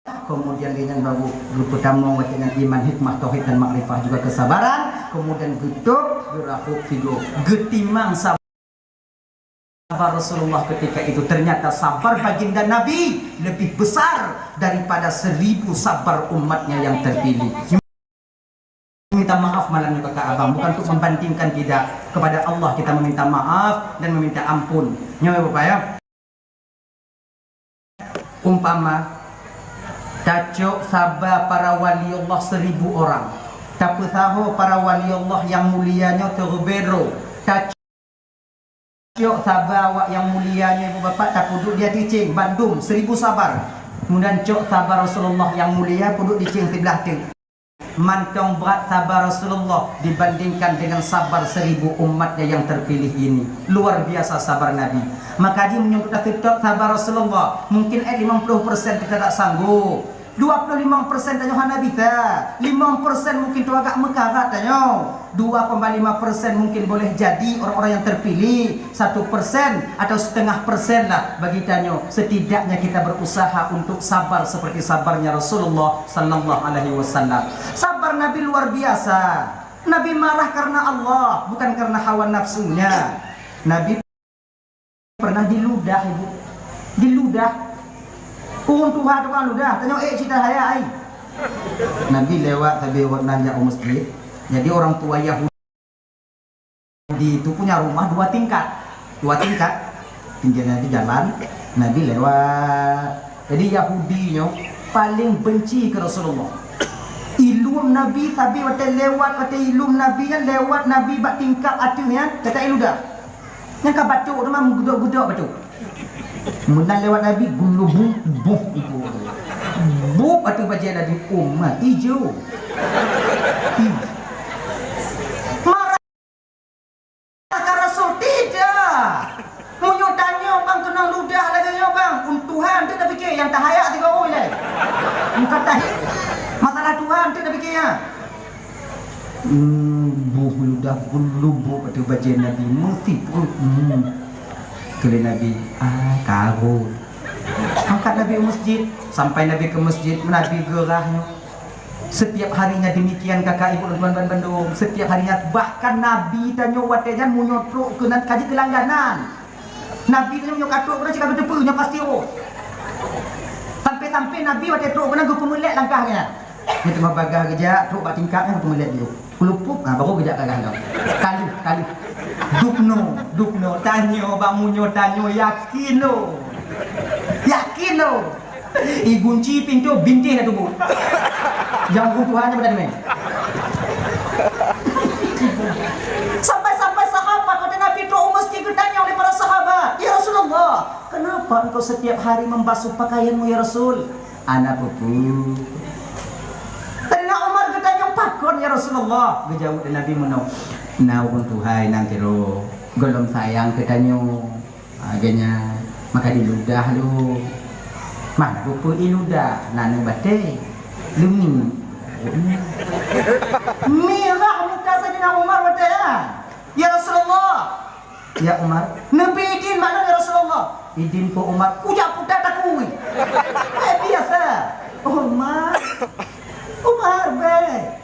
Kemudian dengan baru geupeutamong watée nyan iman, hikmah, tauhid dan makrifah juga kesabaran, kemudian geutôb, geurahôb sigoe, geutimang sabar Rasulullah ketika itu. Ternyata sabar baginda Nabi lebih besar daripada seribu sabar umatnya yang terpilih. Minta maaf malam ni kakak abang, bukan untuk membandingkan, tidak. Kepada Allah kita meminta maaf dan meminta ampun. Nyoe Bapak ya. Umpama, tacok saba para wali Allah seribu orang, tapeusaho para wali Allah yang mulia nyoe teubero, tacok Cok saba awak nyang mulia nyoe, ibu bapak, tapeuduek di ateueh céng bandum seribu sabar. Mudan cok saba Rasulullah nyang mulia peuduek di céng siblah teuk. Mantong brat saba Rasulullah dibandingkan dengan sabar seribu umatnya yang terpilih ini. Luar biasa sabar Nabi. Maka jih meunyoe taseutôt saba Rasulullah, mungkin eh limong puluh persen kita tak sanggup. Dua puluh lima persen tanyoe hana bisa, lima persen mungkin tu agak meukarat tanyoe, dua koma lima persen mungkin boleh jadi orang-orang yang terpilih, satu persen atau setengah persen lah bagi tanyoe. Setidaknya kita berusaha untuk sabar seperti sabarnya Rasulullah sallallahu alaihi wasallam. Sabar Nabi luar biasa. Nabi marah karena Allah, bukan karena hawa nafsunya. Nabi pernah diludah, Ibu. Diludah. Ureueng tuha tukang ludah, tanyoe ék cit tahayat ai. Nabi lewat sabe awak nan jak u masjid. Jadi orang tua Yahudi itu punya rumah dua tingkat. Dua tingkat. Tinggi Nabi jalan, Nabi lewat. Jadi Yahudi nyoe paling benci ke Rasulullah. Ilum Nabi sabe watée lewat, watée ilum Nabi nyan lewat Nabi bak tingkat ateueh nyan, kata iludah. Nyang ka batuk teuma meugeudok-geudok batuk. Meunan lewat Nabi, gulubu, buh, ibu. Buh, ateueh bajée Nabi, um, mati ju. Ih. Marah ka Rasul? Tidak. Meunyoe tanyoe bang keunong ludah lagée nyoe bang, un Tuhan tu tapiké, nyang tahayat tiga ureueng ilée. Bukan tahi-, masalah Tuhan tu tapiké nyan. Hmm, buh meuludah geulubok ateueh bajée Nabi, meusiplôh, hmm. Kheun lé Nabi, "Ah, karot." Angkat Nabi u masjid, sampai Nabi ke masjid, Nabi geurah nyoe. Setiap harinya demikian, kakak ibu dan tuan-tuan bandum. Setiap harinya, bahkan Nabi tanyoe watée nyan meunyoe trok keunan ka jikeulangganan. Nabi nyoe, nyoe ka trok keunan cit ka geuteupeue, nyoe pasti roh. Sampai-sampai Nabi watée trok keunan geupeumeulet langkah geuh nyan. Nyoe teuma bagah geujak, trok bak tingkat nyan geupeumeulet dulu. Peulupuk, ha, baru geujak bagah nyoe. Kaluh, kaluh. Dubnoe, dubnoe. Tanyoe, bak meunyoe tanyoe, yakin lôn. Yakin lôn. Igunci pintoe bintéh na tuboh. Nyang butuhan nyang pada deungoe. Sampai-sampai sahabat kata Nabi trok u masjid geutanyong lé para sahabat, "Ya Rasulullah, kenapa engkau setiap hari membasuh pakaianmu ya Rasul?" "Ana peue-peue." Saidina Umar geutanyong, "Pakon ya Rasulullah?" Geujaweueb lé Nabi meunoe, "Na ureueng tuha inan sidroe gohlom sayang keu tanyoe." Lagée nyan, maka diludah lom. Mana buku iludah, na neu batée. Leumi. Mirah muka Saidina Umar watée nyan. "Ya Rasulullah." "Ya Umar." "Neubri idin bak lôn ya Rasulullah." "Idin peue Umar?" "Kujak puta takui." Eh, biasa. "Umar. Umar, bék."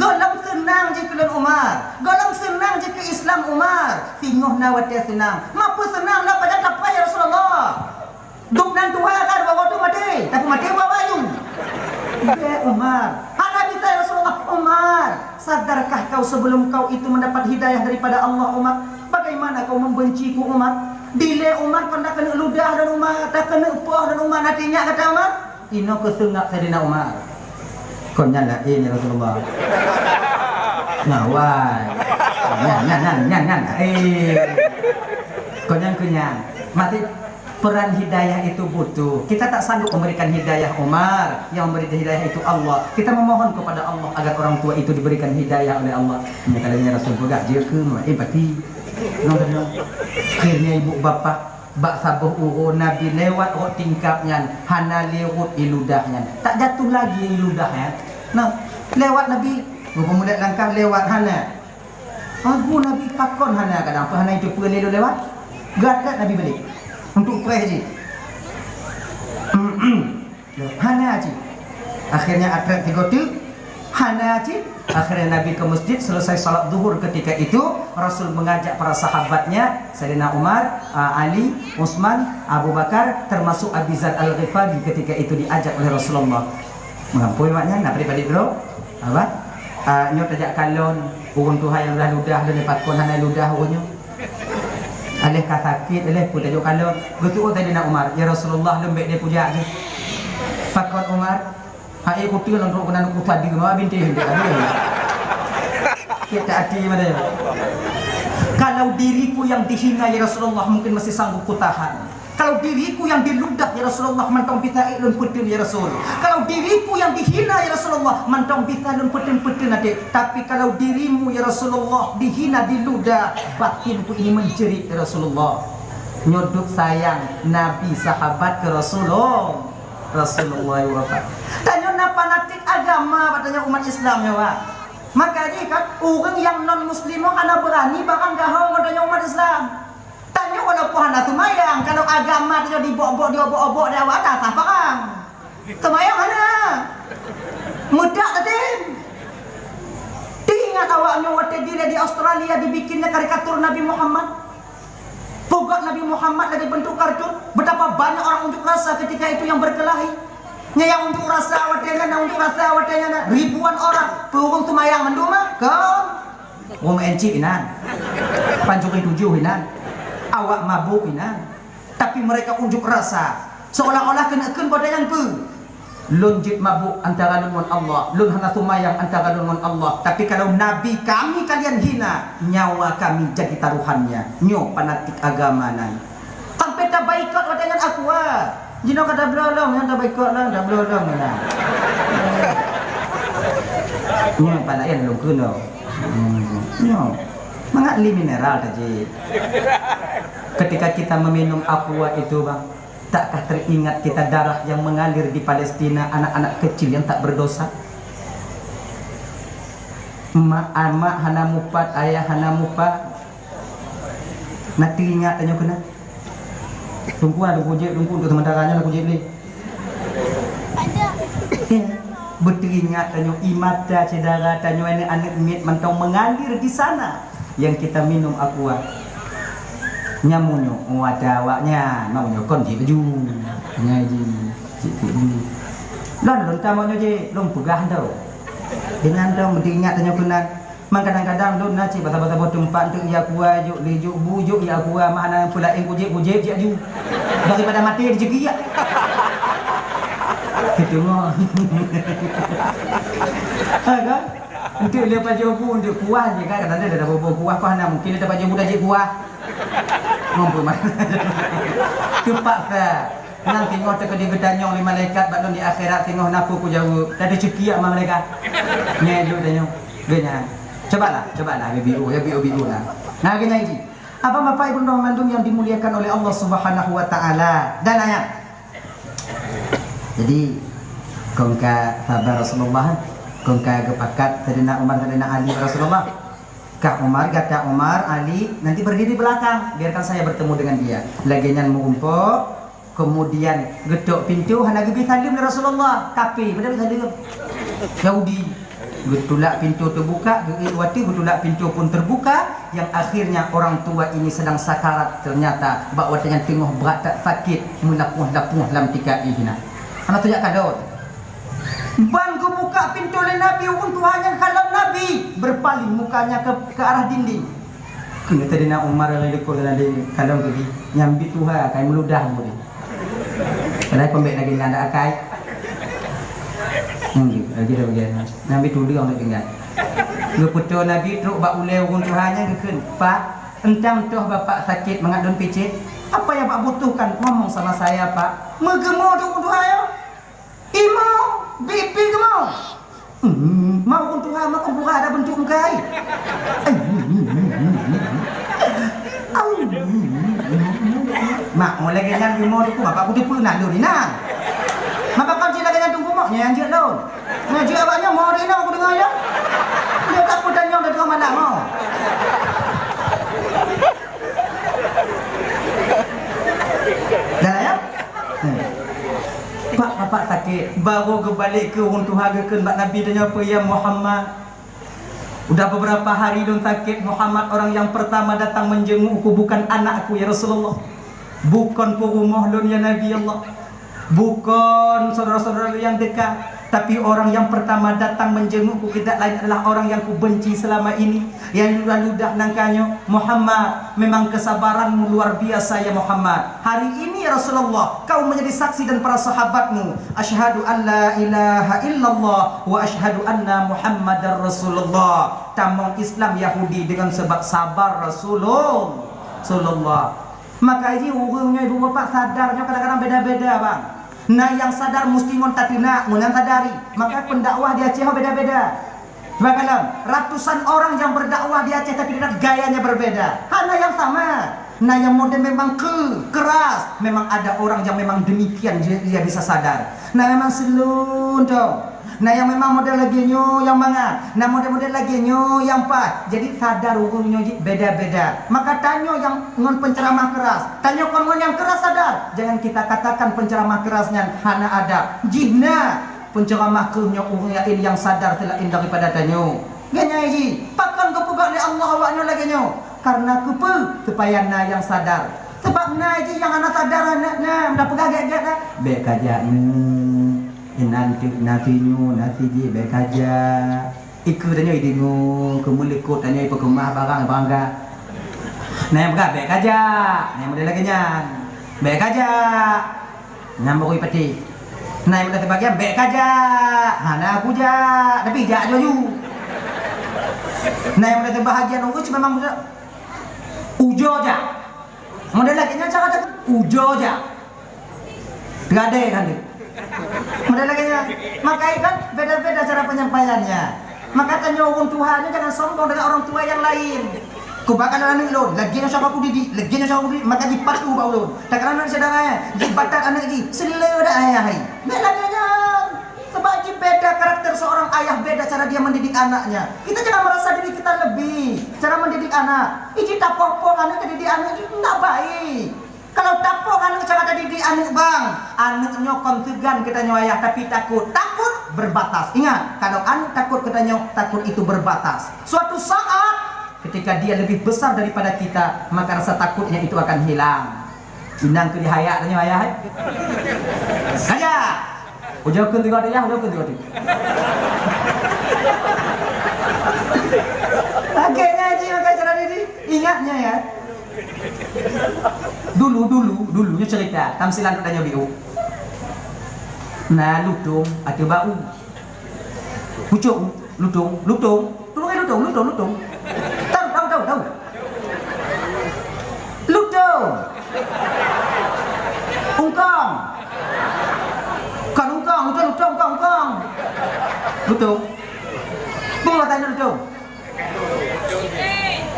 Gohlom seunang jih keu lôn Umar. Gohlom seunang jih keu Islam Umar. Singoh na watée seunang. Mapeue seunang lôn pajan tapai ya Rasulullah? Gobnyan tuha kan, bawa tu maté. Tapi maté bawa bayu. Bèk Umar. Hana bisa ya Rasulullah. Umar, sadarkah kau sebelum kau itu mendapat hidayah daripada Allah, Umar? Bagaimana kau membenciku, Umar? Dilée Umar kon takeuneuk ludah lôn Umar, takeuneuk poh lôn Umar, na teuingat kata Umar? Inoe keuh seungab Saidina Umar. Kon nyan laén ya Rasulullah. Ngawai. Nyan, nyan, nyan, nyan, nyan. Eh. Kon nyan keuh nyan. Maté peran hidayah itu butuh. Kita tak sanggup memberikan hidayah Umar. Yang memberi hidayah itu Allah. Kita memohon kepada Allah agar orang tua itu diberikan hidayah oleh Allah. Nyan kalau nyan Rasul peugah, dia keuh, eh, pati. Nyoe, nyoe. Akhirnya ibu bapak Bak saboh uroe Nabi lewat rot tingkap nyan, hana lé rot i ludah nyan. Tak jatuh lagi i ludah nyan. Nah, lewat Nabi, geupeumulet langkah lewat hana. Ragu Nabi pakon hana, kadang apa hana itu peue lé lewat. Gata Nabi balik. Untuk preh jih. Hana cit. Akhirnya atra tiga teuk, hana cit. Akhirnya Nabi ke masjid, selesai salat zuhur ketika itu, Rasul mengajak para sahabatnya, Saidina Umar, a, Ali, Utsman, Abu Bakar, termasuk Abi Dzar Al-Ghifari ketika itu diajak oleh Rasulullah. Mengampui maknya, nak padik-padik dulu. Apa? A, nyoe tajak kalon, ureueng tuha nyang ludah-ludah, lôn pakon hana ludah ureueng nyoe. Aléh ka sakét, aléh peue tajok kalon. Geutu'oh Saidina Umar, "Ya Rasulullah, lôn bèk lé kujak jih." Pakon Umar, "Hai kuteue lôn trok keunan kuta di ma binti hindeh." Kita hati mana ya? Kalau diriku yang dihina, ya Rasulullah, mungkin masih sanggup kutahan. Kalau diriku yang diludah, ya Rasulullah, mantong bisa ék lôn peuteun, ya Rasul. Kalau diriku yang dihina, ya Rasulullah, mantong bisa lôn peuteun-peuteun até. Tapi kalau dirimu, ya Rasulullah, dihina, diludah, batinku ini menjerit, ya Rasulullah. Nyoe duek sayang Nabi sahabat keu Rasulullah. Rasulullah wafat. Tanyoe na fanatik agama, bak tanyoe umat Islam nyoe, Pak. Maka jih kan, ureueng nyang non muslim nyoe hana beurani barang gaho ngon tanyoe umat Islam. Tanyoe walaupun hana seumayang, kalau agama tanyoe dibok-bok, diobok-obok di awak atas, sah parang. Seumayang hana. Meudak tatem. Teuingat awak nyoe watèe dilèe di Australia dibikinnya karikatur Nabi Muhammad. Pugot Nabi Muhammad lagi bentuk kartun. Betapa banyak orang unjuk rasa ketika itu yang berkelahi. Nyan nyang unjuk rasa watèe nyan, unjuk rasa watèe nyan, ribuan orang. Peue ureueng seumayang mandum, ah? Kon. Wong N C inan. Pancuri tujuh inan. Awak mabuk inan. Tapi mereka unjuk rasa. Seolah-olah keuneuk kheun pada nyan peue? Lôn jeuet mabuk antara lôn ngon Allah. Lôn hana seumayang antara lôn ngon Allah. Tapi kalau Nabi kami kalian hina, nyawa kami jadi taruhannya. Nyoe fanatik agama nan. Sampai tabaikot watèe nyan Aqua. Jinoe ka tabloe lom, nyan tabaikot lom, tabloe lom nyan. Nyoe pala nyan lôn keunoe. Hmm, nyoe. Mangat li mineral taji. Ketika kita meminum Aqua itu, Bang, takkah teringat kita darah yang mengalir di Palestina, anak-anak kecil yang tak berdosa? Mak, mak hana mupat, ayah hana mupat. Na teuingat tanyoe keunan? Teungku, ada kujéb, Teungku, untuk sementara nyoe na kujéb lé. Ya, beuteuingat tanyoe, ie mata syedara tanyoe, aneuk-aneuk miet mantong mengalir di sana yang kita minum Aqua. Nyan meunyoe, oh, ada awaknyan, mak meunyoe kon jih laju. Nyan jih, cit, cit, jih. Lôn, lôn tamong nyoe jih, lôn peugah tu. Dengan tu, beuteuingat tanyoe keunan. Mang kadang-kadang lôn na cit basa-basa boh teumpat untuk ie Aqua, jok lé jok bu, jok ie Aqua, mak hana peulaén kujéb-kujéb cit aju. Daripada maté di ceukiak. Gitu mo. Ha, kan? Untuk lé pajoh bu, untuk kuah je kan, kadang-kadang ada boh-boh kuah, kuah na mungkin ada pajoh bu dah jép kuah. Mampu mah. Terpaksa. Nang singoh teukeudi geutanyong lé malaikat bak lôn di akhirat, singoh na peue kujaweueb? Tadi ceukiak ma malaikat. Nyan duek tanyong. Geuhnyan. Cobalah, cobalah, B B O, ya, B O, B O lah. Nah, geuhnyan jih. Abang, Bapak, Ibu, teman-teman yang dimuliakan oleh Allah Subhanahu wa Ta'ala. Dan ayat. Jadi, kon ka saban Rasulullah, kon ka geupakat Saidina Umar, Saidina Ali, Rasulullah. Kak Umar, gata Umar, Ali, nanti berdiri di belakang, biarkan saya bertemu dengan dia. Lagèe nyan meurumpok, kemudian geutok pintoe, hana geubri saleuem lé Rasulullah. Kafé, peue geubri saleuem? Yahudi. Geutulak pintoe teubuka, geuék watée geutulak pintoe pun teubuka, nyang akhirnya orang tua ini sedang sakarat ternyata, bak watée nyan teungoh brat that sakét, meulapoh-lapoh lam tika ié na. Hana tujak kadot. Ban geubuka pintoe lé Nabi, ureuëng tuha nyan kalon Nabi, berpaling mukanya ke, ke arah dinding. Keuneuk tadi na Umar lagi lekor tadi kalon keu di, nyang bi tuha kai meuludah bu di. Padahai pembek lagi nyan dak akai. Hmm, lagi dah bagian. Nyang bi tudeung dak tinggai. Geupeutoe Nabi trok bak ulée ureuëng tuha nyan geukheun, "Pak, entang toh bapak sakit mangat don picit? Apa yang Pak butuhkan? Ngomong sama saya, Pak." Meugeumo ureuëng tuha nyan. Imo, bipi kamoe. Hmm, mau ureuëng tuha, mau ureuëng tuha ada bentuk muka ai. Mak, mulai lagée nyan imo tu, maka aku teupeu nak lôn inan. Maka kau cit lagée nyan tunggu mak, nyan jeuet lôn. Nyan jeuet awak nyoe, mau inan aku dengar ya. Dia tak pun tanya, dia tengah malam mau. Dah ya? Hmm. Pak, bapak sakét, baru geubalek keu ureuëng tuha geukheun bak Nabi, tanya apa, "Ya Muhammad, udah beberapa hari lôn sakét, Muhammad orang yang pertama datang menjengukku bukan anakku, ya Rasulullah. Bukan peurumoh lôn, ya Nabi Allah. Bukan saudara-saudara lôn yang dekat. Tapi orang yang pertama datang menjengukku tidak lain adalah orang yang kubenci selama ini." Nyang ludah-ludah nangka nyoe, "Muhammad, memang kesabaranmu luar biasa ya Muhammad. Hari ini ya Rasulullah, kau menjadi saksi dan para sahabatmu. Asyhadu an la ilaha illallah wa asyhadu anna Muhammadar Rasulullah." Tamong Islam Yahudi dengan sebab sabar Rasulullah. Rasulullah. Maka jih ureuëng nyoe ibu bapak sadar nyoe kadang-kadang beda-beda bang. Na nyang sadar musti ngon tateunak, ngon nyang sadari. Maka pendakwah di Aceh beda-beda. Bagaimana? Ratusan orang yang berdakwah di Aceh tapi dengan gayanya berbeda. Hana yang sama. Nah, yang model memang ke, keras. Memang ada orang yang memang demikian dia, dia bisa sadar. Nah, memang seluntung. Nah, yang memang model lagi nyoe yang mangat. Nah, model-model lagi nyoe yang pas. Jadi sadar ureuëng nyoe jih beda-beda. Maka tanyoe yang ngon penceramah keras, tanyoe kon ngon yang keras sadar. Jangan kita katakan penceramah keras nyan hana adab. Jih na Penceramah keuh nyoe ureuëng laén nyang sadar seulaén daripada tanyoe. Nyan nyai jih, pakon geupeugah lé Allah awak nyoe lagée nyoe? Karena keupeue? Supaya na nyang sadar. Sabab na jih nyang hana sadar, na, na, na peugah gét-gét, na. Bék kajak nyoe, inan teuk na sinyoe, na sijih, bék kajak. Ikeue tanyoe ideungoe, keumeulikot tanyoe ipeukeumah barang bangga. Na nyang peugah, "Bék kajak." Na nyang model lagée nyan, "Bék kajak." Nyang beurui pati. Na nyang model sibagian, "Bék kajak." Hana kujak, tapi jak joju. Na nyang model sibagian ureuëng memang ujoe jak. Model lagée nyan cara ujoe jak. Teugadée kan dia. Model lagée nyan. Maka kan beda-beda cara penyampaiannya. Maka tanyoe ureuëng tuha nyoe jangan sombong dengan orang tua yang lain. Kubak aneuk lôn, lagée nyoe cara kudidik, lagée nyoe cara kudidik, maka jipatuh bak ulôn. Takalon aneuk syedara, jibatat aneuk jih, seuleu dak ayah hai. Bék lagée nyan. Sebab jih beda karakter seorang ayah, beda cara dia mendidik anaknya. Kita jangan merasa diri kita lebih cara mendidik anak. Iji tapoh-poh aneuk, tadidik aneuk jih ndak baik. Kalau tapoh aneuk cara tadidik aneuk bang, aneuk nyoe kon seugan keu tanyoe ayah, tapi takot. Takot berbatas. Ingat, kalau aneuk takot keu tanyoe, takot itu berbatas. Suatu saat, ketika dia lebih besar daripada kita, maka rasa takutnya itu akan hilang. Inang keu dihayak tanyoe ayah, eh? Kajak! Ujoe keu tiga ayah, ujoe keu tiga. Oke, ngaji makai cara ini. Ingatnya ya. Dulu, dulu, dulu nyoe cerita, tamsilan tanyoe biu. Na lutong ateueh bak u. Pucok u, lutong, lutong. Tolong ai lutong, lutong, lutong. Tahu, tahu, tahu, tahu. Lutong. Ungkong. Kon ungkong, lutong, lutong, ungkong, ungkong. Lutong. Peue tanya lutong?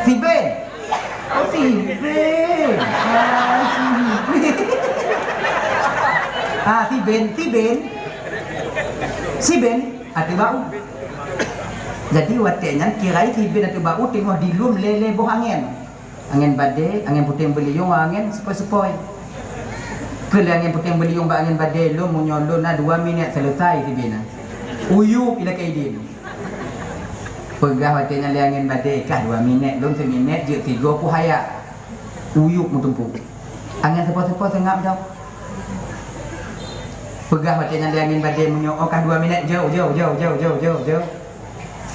Siben. Oh, siben. Ah, siben. Ah, siben, siben. Siben ateueh bak u. Jadi watée nyan kirai siben ateueh bak u teungoh dilom lé-lé boh angén. Angén badée, angén puténg beuliueng, angén sepoi-sepoi. Keu lé angén puténg beuliueng bak angén badée lom, meunyoe lom na dua minét selesai siben na. Uyueb ilakée idin. Peugah watée nyan lé angén badée, "Kah dua minét, lôn siminét jeuet tigo peuhaya." Uyuek meutumpôk. Angén seupôt-seupôt seungab dong. Peugah watée nyan lé angén badée meunyoe, "Oh, kah dua minét, jauh, jauh, jauh."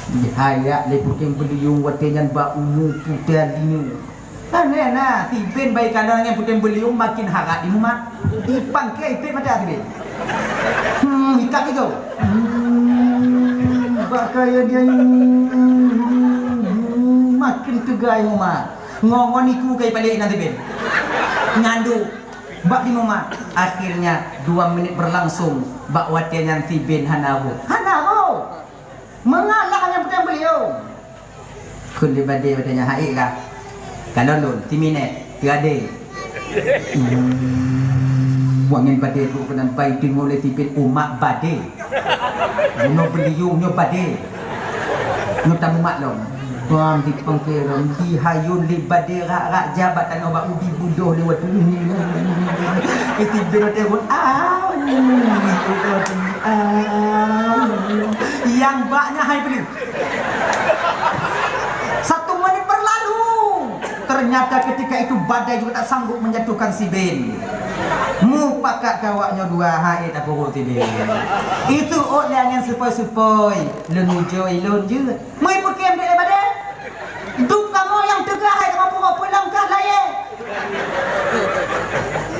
Jihayat lé puténg beuliyong watée nyan bak umu puténg linyu. Kan na, si Ben bayi kandang ngon puténg beuliyong makin harat dimumat. Ipangke ipét mata si Ben. Hmm, ikat tiga. Hmm, bak kaya dia, hmm, makin teuga mumat. Ngon-ngon iku kai palék nan si Ben. Nyandu. Bak dimumat. Akhirnya dua menit berlangsung. Bak watée nyan si Ben hana ho. Hana ho. Mengalah nyang puténg beuliyong. Kheun lé badée watée nyan, "Hai kah. Kalon lôn, siminét, teuadée." Hmm, angén badée trok keunan bai teungoh lé si Ben umat badée. Bunoe beuliyong nyoe badée. Nyoe tamumat lom. Bam dipangke lom, dihayôn lé badée rak-rak jabat tanoh bak udi budoh lé watée. Si Ben watée rhot, ah, ah. Nyang baknya hai peuleueh. Satu menit berlalu. Ternyata ketika itu badai juga tak sanggup menjatuhkan si Ben. Mupakat keu awaknyoe dua hai tapeuruek si Ben. Itu ôt lé angén seupoi-seupoi, lôn ujoe lôn jeuet. Meuipukem dek lé badai. Dup kamoe nyang teuga hai kamoe peuruek peulangkah layée.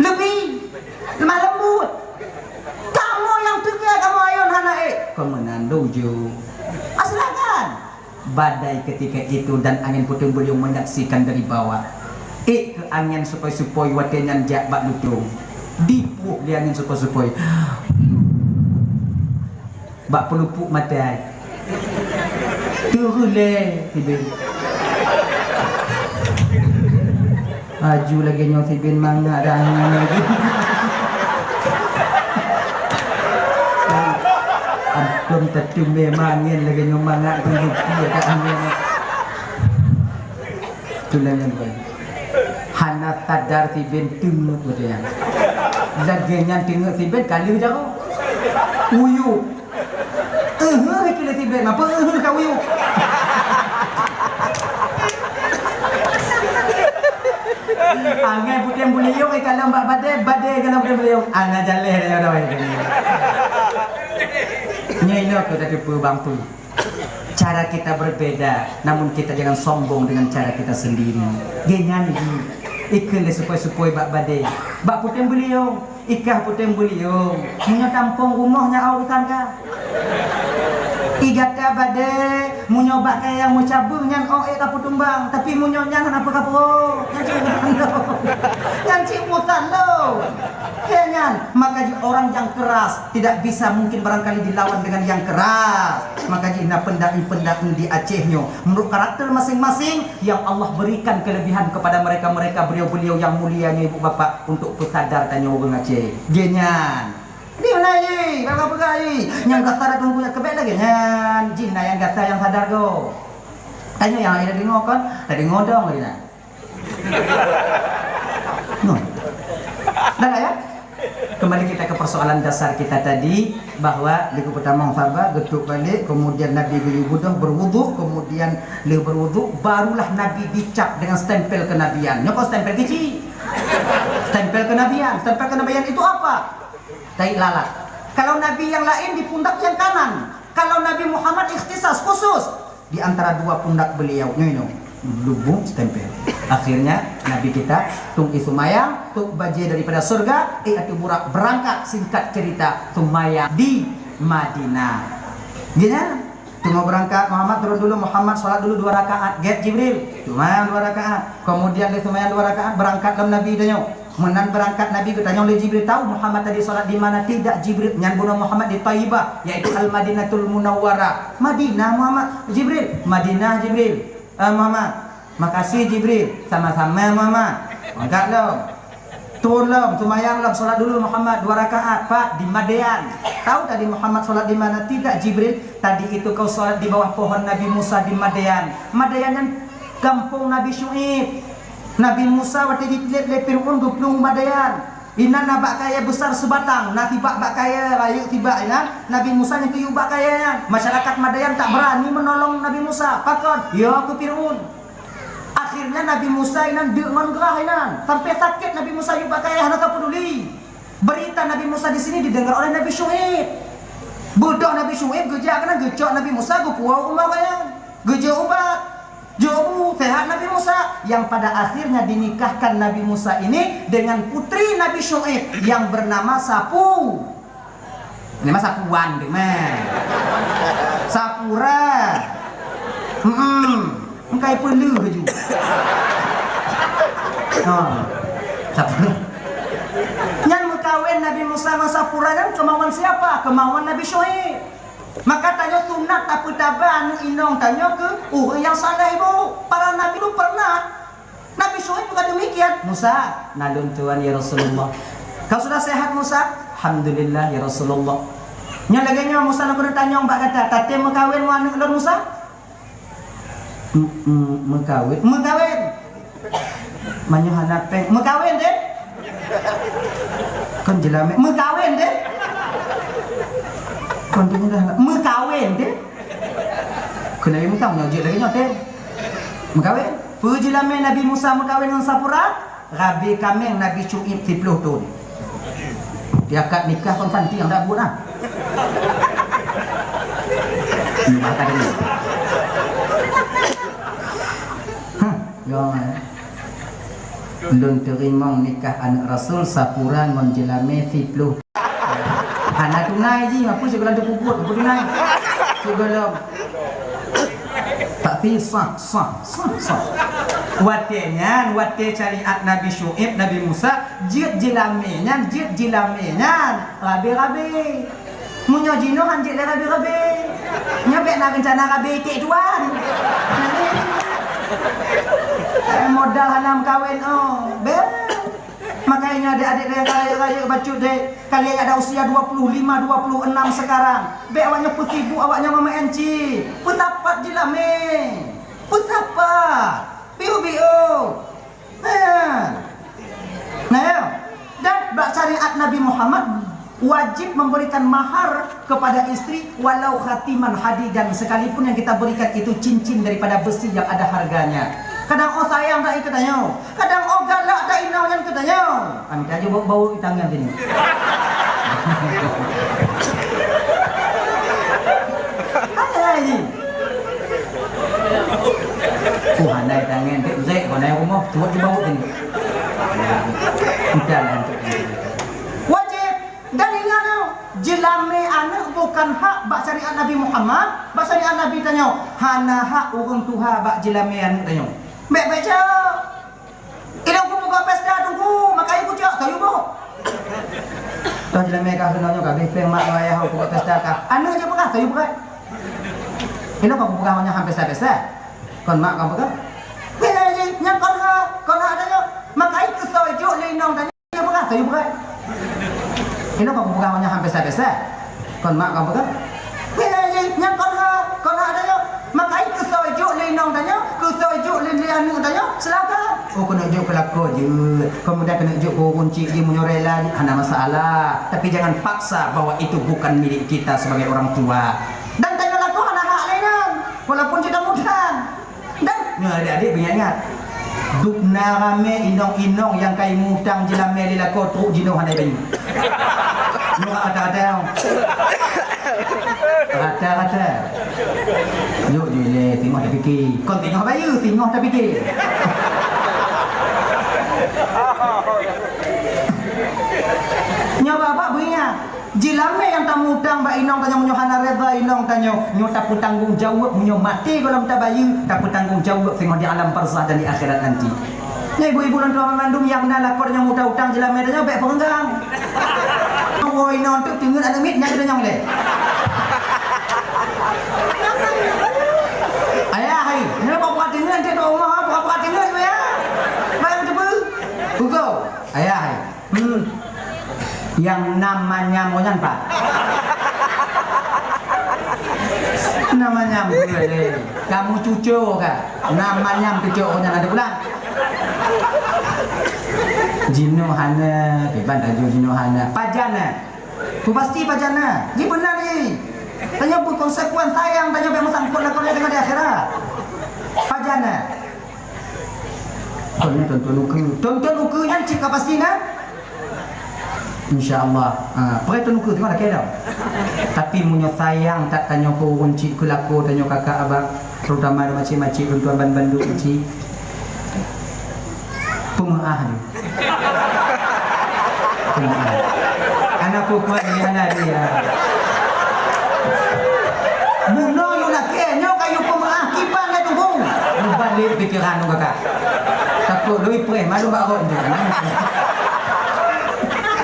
Leubeh lemah lembut. Kamoe nyang teuga kamoe ayôn hana ék. Kon meunan lôn ujoe. Silakan. Badai ketika itu dan angin puting beliung menyaksikan dari bawah. Ék keu angin seupoi-seupoi watée nyan jak bak lutông. Dipuih lé angin seupoi-seupoi. Bak peulupuk maté. Teureulée si Ben. Aju lagée nyoe si Ben mangat dah angin lagée. Antom tateumé mangén lagée nyoe mangat teuleupie dah angin. Tulang nyan, hana sadar si Ben teungeut watée nyan. Lagée nyan teungeut si Ben ka lheueh jaroe. Uyuek. Ehe, keu lé si Ben, apa ehe ka uyuek? Angén puting beliung ikalon bak badée, badée ikalon puting beliung. Ana jaleh dah nyoe. Nyoe inoe keu tateupeue bang peue. Cara kita berbeda, namun kita jangan sombong dengan cara kita sendiri. Geuh nyan jih, ikheun lé seupoi-seupoi bak badée, bak puting beliung, ikah puting beliung. Meunyoe tampông rumoh nyan urusan kah. I gata badée, meunyoe bak kayée nyang meucabeueng nyan ôk ék ka peutumbang, tapi meunyoe nyan hana peue ka peuruek, nyan cit urusan lôn. Nyan cit urusan lôn. Keu nyan, maka jih orang yang keras tidak bisa mungkin barangkali dilawan dengan yang keras. Maka jih na peundak-peundak di Aceh nyoe. Menurut karakter masing-masing yang Allah berikan kelebihan kepada mereka-mereka beliau-beliau yang mulia nyoe ibu bapak untuk peusadar tanyoe ureuëng Aceh. Geuh nyan. Di mana jih? Bagaimana peugah jih? Nyang gata dah tunggu nyang kebek lagée nyan. Jih na nyang gata nyang sadar go. Tanyoe nyang laén dah deungoe kon? Dah deungoe dong lagée nyan. Noh. Dah ya? Kembali kita ke persoalan dasar kita tadi, bahwa leuku pertama sabar, geutôp balek, kemudian Nabi geuyue beudôh, berwuduk, kemudian lheueh berwuduk, barulah Nabi dicap dengan stempel kenabian. Nyoe kon stempel keuci. Stempel kenabian. Stempel kenabian itu apa? Tahi lalat. Kalau nabi yang lain di pundak yang kanan, kalau Nabi Muhammad ikhtisas khusus, di antara dua pundak beliau, nyoe, nyoe, lubung stempel. Akhirnya, Nabi kita, tung i seumayang, tuk bajée daripada surga, i ateueh burak berangkat, singkat cerita, seumayang di Madinah. Geuh nyan, teungoh berangkat, Muhammad turun dulu, Muhammad salat dulu dua rakaat, gét Jibril, seumayang dua rakaat. Kemudian, lheueh seumayang dua rakaat, berangkat lom Nabi tanyoe. Meunan beurangkat Nabi geutanyong lé Jibril, "Tahu Muhammad tadi salat di mana?" "Tidak, Jibril." "Nyan bunoe Muhammad di Thaibah, yaitu Al-Madinatul Munawwarah." "Madinah Muhammad?" "Jibril." "Madinah, Jibril." "Eh, Muhammad." "Makasih, Jibril." "Sama-sama, Muhammad." Mangkat lom. Turun lom, seumayang lom, salat dulu Muhammad dua rakaat, Pak, di Madian. "Tahu tadi Muhammad salat di mana?" "Tidak, Jibril. Tadi itu kau salat di bawah pohon Nabi Musa di Madian." Madian nyan gampông Nabi Syu'aib. Nabi Musa watée jitiléb lé Fir'aun geuplueng u Madian. Inan na bak kayèe beusar seubatang, na tibak bak kayèe rayeuk tibak inan, Nabi Musa nyang geuyue bak kayèe nyan. Masyarakat Madian tak beurani meunolong Nabi Musa. Pakon? Ya keu Fir'aun. Akhirnya Nabi Musa inan deuk ngon grah inan. Sampai sakét Nabi Musa yue bak kayèe hana tapeuduli. Berita Nabi Musa di sini didengar oleh Nabi Syu'aib. Beudôh Nabi Syu'aib geujak keunan geucok Nabi Musa geupuwoe u rumoh kayèe. Geujok ubat. Jok bu, sehat Nabi Musa. Yang pada akhirnya dinikahkan Nabi Musa ini dengan putri Nabi Syu'aib yang bernama Sapu. Ini mah Sapuan tu mah. Sapura. Hmm. Engkai peuleuh ju. Ha. Sapura. Nyan meukawen Nabi Musa ngon Sapura nyan kemauan siapa? Kemauan Nabi Syu'aib. Maka tanyoe sunat tapeutaba aneuk inong tanyoe keu ureueng nyang saleh, Bu. Para nabi dulu pernah. Nabi Syu'aib juga demikian. "Musa, na lôn tuan ya Rasulullah." "Kau sudah sehat, Musa?" "Alhamdulillah ya Rasulullah." Nyan lagèe nyoe Musa, lôn keuneuk tanyong bak gata, tatém meukawen ngon aneuk lôn, Musa? M-, m-, meukawen. Meukawen. Meunyoe hana péng, meukawen deh. Kon jeulamé, meukawen deh. Kon tu mudah lah, meukawen deh. Kon Nabi Musa meunyoe jeuet lagèe nyoe deh. Meukawen. Peue jeulamé Nabi Musa meukawen ngon Sapura? Rabe kaméng Nabi Syu'aib siplôh thôn. Di akad nikah kon santi nyang dak buet ah. Ini maka tadi. Hah, ya. Lôn teurimong nikah aneuk Rasul Sapura ngon jeulamé siplôh. Hana tunai jih, apa sih kalau tu puput, apa tunai? Cuk golom. Tapi sah, sah, sah, sah. Watèe nyan, watèe syariat Nabi Syu'aib, Nabi Musa, jeuet jeulamé nyan, jeuet jeulamé nyan, rabe-rabe. Meunyoe jinoe han jeuet lé rabe-rabe. Nyoe bèk na reuncana rabe iték tuan. Eh, modal hana meukawen, oh. Bèk. Makanya adik-adik yang rayeuk-rayeuk bacut deh, kalian ada usia dua puluh lima, dua puluh enam sekarang. Bèk awaknyan peusibuk, awaknyan meumaén cit. Peusapat jeulamé. Peusapat. Biu-biu. Nah. Nah, ya. Dan bak syariat Nabi Muhammad wajib memberikan mahar kepada istri walau khatiman hadidan, sekalipun yang kita berikan itu cincin daripada besi yang ada harganya. Kadang oh sayang dak ikeu tanyoe, kadang oh galak dak inong nyan keu tanyoe. Kami dak jeuet bau-bau itangan tadi. Hai, hai. Oh, handai tangan dek zek kau naik rumah tuat di bawah tadi. Udah lah untuk wajib. Dan ingat, jeulamé aneuk bukan hak bak syariat Nabi Muhammad, bak syariat Nabi tanyoe, hana hak ureueng tuha bak jeulamé aneuk tanyoe. Bèk-bèk cok. Ilôn kubuka pesta tunggu, maka ibu cok, kayu bu. Toh jeulamé ka keunoe nyoe ka bih péng mak ngon ayah kubuka pesta ka. Aneuk je peugah, kayu peugah. Ilôn ka kupeugah ngon nyan han pesta-pesta. Kon mak ka peugah. Bila je, nyan kon ha, kon ha tanyoe. Maka itu soe jok lé inong tanyoe. Peugah, kayu peugah. Ilôn ka kupeugah ngon nyan han pesta-pesta. Kon mak ka peugah. Bila je, nyan kon ha, kon ha tanyoe. Maka itu soe jok lé inong tanyoe, keu soe jok lé, lé aneuk tanyoe, silakan. Oh, keuneuk jok keu lakoe jeuet. Kemudian keuneuk jok keu ureueng cik jih meunyoe rela jih, hana masalah. Tapi jangan paksa bahwa itu bukan milik kita sebagai orang tua. Dan tanyoe lakoe hana hak lé nyan, walaupun jih tamutang. Dan nyoe adik-adik beuingat-ingat. Dubna ramé inong-inong nyang ka imutang jeulamé lé lakoe trok jinoe hana bayeue. Nyoe rata-rata. Rata-rata. Yuk jilé, singoh tapike. Kon singoh bayeue, singoh tapike. Nyoe babah beuingat. Jeulamé nyang tamutang bak inong tanyoe meunyoe hana reda inong tanyoe, nyoe tapeutanggong jaweueb meunyoe maté gohlom tabayeue, tapeutanggong jaweueb singoh di alam barzah dan di akhirat nanti. Nyoe ibu-ibu lôn tuan mandum nyang na lakoe nyang muta utang jeulamé tanyoe bèk peurenggang. Woe inong tu teungeut aneuk miet nyan keudeh nyang lé. Ayah hai, nyoe kok buka teungeut nanti tu rumah, buka-buka teungeut ya. Baru teupeu. Buka. Ayah hai. Hmm. Nyang nam manyam ngon nyan, Pak. Nam manyam, kamu cucu kah? Nam manyam cucu ngon nyan ada pulang. Jinoe hana, kiban laju jinoe hana. Pajan na? Ku pasti pajan na. Ji beuna ji. Tanyoe peukonsekuen sayang, tanyoe bèk meusangkot lakoe nyoe teungoh di akhirat. Pajan na? Kon nyoe tonton ukeue. Tonton ukeue nyan cit ka pasti na? Insya Allah. Ha, peue tonton ukeue teuma lakèe dah. Tapi meunyoe sayang that tanyoe keu ureueng cit, keu lakoe tanyoe kakak abang, terutama macik-macik, tuan-tuan ban bandum cit. Peumeu'ah nyoe. Peumeu'ah. Aneuk perempuan ni aneuk dia. Bunoe yue lakèe nyoe ka yue peumeu'ah, kiban lé tuboh. Mubalek pikiran nyoe kakak. Takot loi preh malu bak rot nyoe.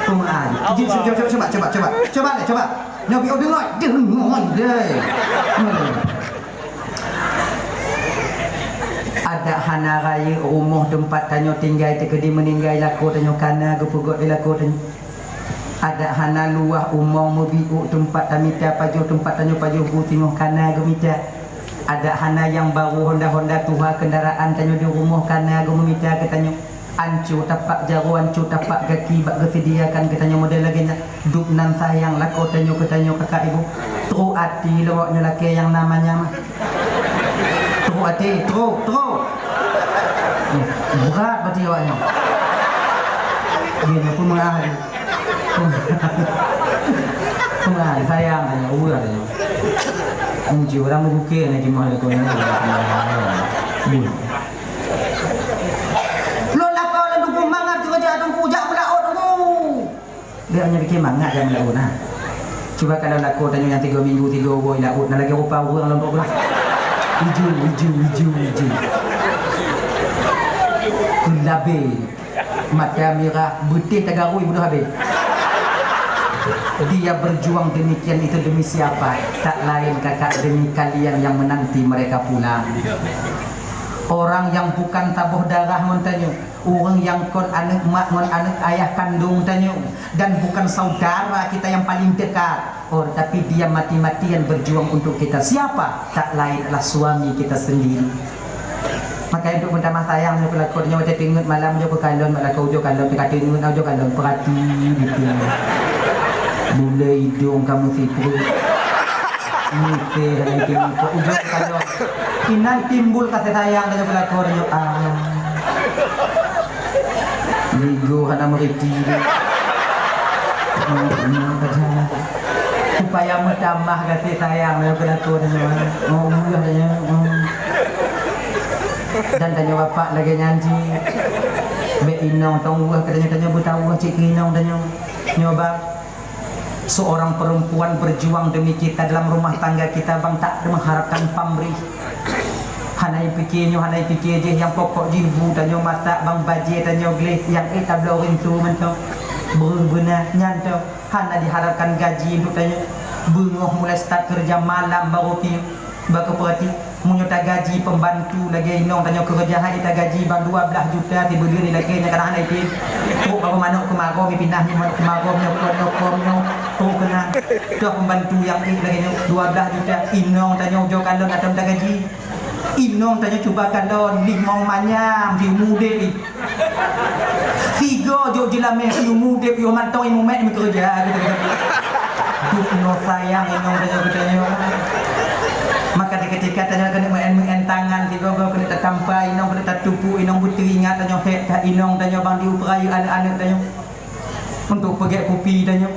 Peumeu'ah. Cuba, cuba, cuba, cuba, cuba. Cuba deh, cuba. Nyoe biôh deungoe, deungoe deh. Hmm. Adak hana rayeuk rumoh teumpat tanyoe tinggai, teukeudi meuninggai lakoe tanyoe kana geupeugot lé lakoe tanyoe. Adak hana luwah umong meubiôk teumpat tamita pajoh, teumpat tanyoe pajoh bu singoh kana geumita. Adak hana nyang barô honda-honda tuha keundaraan tanyoe di rumoh kana geumeumita keu tanyoe. Anco tapak jaroe, anco tapak gaki bak geuseudiakan keu tanyoe model lagèe nyan. Dub nan sayang lakoe tanyoe keu tanyoe kakak ibu. Trok até lé awak nyoe lakèe nyang na manyam. Trok até, trok, trok. Eh, brat bati awak nyoe. Dia nyoe pun meurah dia. Pun meurah, sayang dia, ureueng dia. Anco ureueng meubukée na jeumoh lakoe nyoe. Bun. Lôn lakoe lôn tupeue mangat keureuja teungku, jak meulaôt teungku. Bèk nyan pike mangat jak meulaôt na. Cuba kalau lakoe tanyoe nyang tiga minggu, tiga buleuen laôt, na lagèe rupa ureueng lôn tupeue. Iju, iju, iju, iju. Keulabé. Mata mirah, beutéh tagarui beudôh habéh. Dia berjuang demikian itu demi siapa? Tak lain kakak, demi kalian yang menanti mereka pulang. Orang yang bukan taboh darah ngon tanyoe, ureueng nyang kon aneuk mak ngon aneuk ayah kandong tanyoe, dan bukan saudara kita yang paling dekat. Oh, tapi dia mati-matian berjuang untuk kita. Siapa? Tak lain adalah suami kita sendiri. Makanya untuk meutamah sayang nyoe keu lakoe nyoe, watèe teungeut malam nyoe keu kalon, bak lakoe ujoe kalon, teuka teungeut ujoe kalon, peurati biting. Bulèe idong kamoe siplôh. Meusti hana item muka ujoe kalon. Inan timbul kasih sayang nyoe keu lakoe nyoe. Ah. Nigo hana meuriti. Supaya meutamah gaséh sayang nyoe keu lakoe tanyoe. Oh, meulah tanyoe. Hmm. Dan tanyoe bapak lagèe nyan cit. Bèk inong tong weueh keu tanyoe, tanyoe beutaweueh cit keu inong tanyoe. Nyoe bang. Seorang perempuan berjuang demi kita dalam rumah tangga kita, bang, tak mengharapkan pamrih. Hana ipiké nyoe, hana ipiké jih, nyang pokok jih bu tanyoe masak, bang, bajèe tanyoe gleh, nyang ék tabloe rintu mantong. Beuh beuna nyan toh, hana diharapkan gaji untuk tanyoe. Beungoh mulai start kerja, malam baru piôh. Bak keupeurati, meunyoe tagaji pembantu lagèe inong tanyoe keureuja hai tagaji bang dua blah juta sibuleuen ilakèe nyan kadang hana item. Trok bak manok keumarôm, ipinah nyoe manok keumarôm nyoe kon nyoe kon nyoe. Trok keunan. Toh pembantu nyang ék lagèe nyoe dua blah juta. Inong tanyoe ujoe kalon atom tagaji. Inong tanyoe cuba kalon limong manyam di umu udép. Tiga jok jeulamèe siumu udép yoh mantong imeumèt meukeureuja, gitu, gitu. Duek nyoe sayang inong tanyoe geutanyoe. Maka di ketika tanyoe keuneuk meu'en-meu'en tangan, tiga-tiga keuneuk tatampa inong, keuneuk tatupeue inong, beuteuingat tanyoe hék that inong tanyoe bang diupeurayeuk aneuk-aneuk tanyoe. Untuk peugèt kupi tanyoe.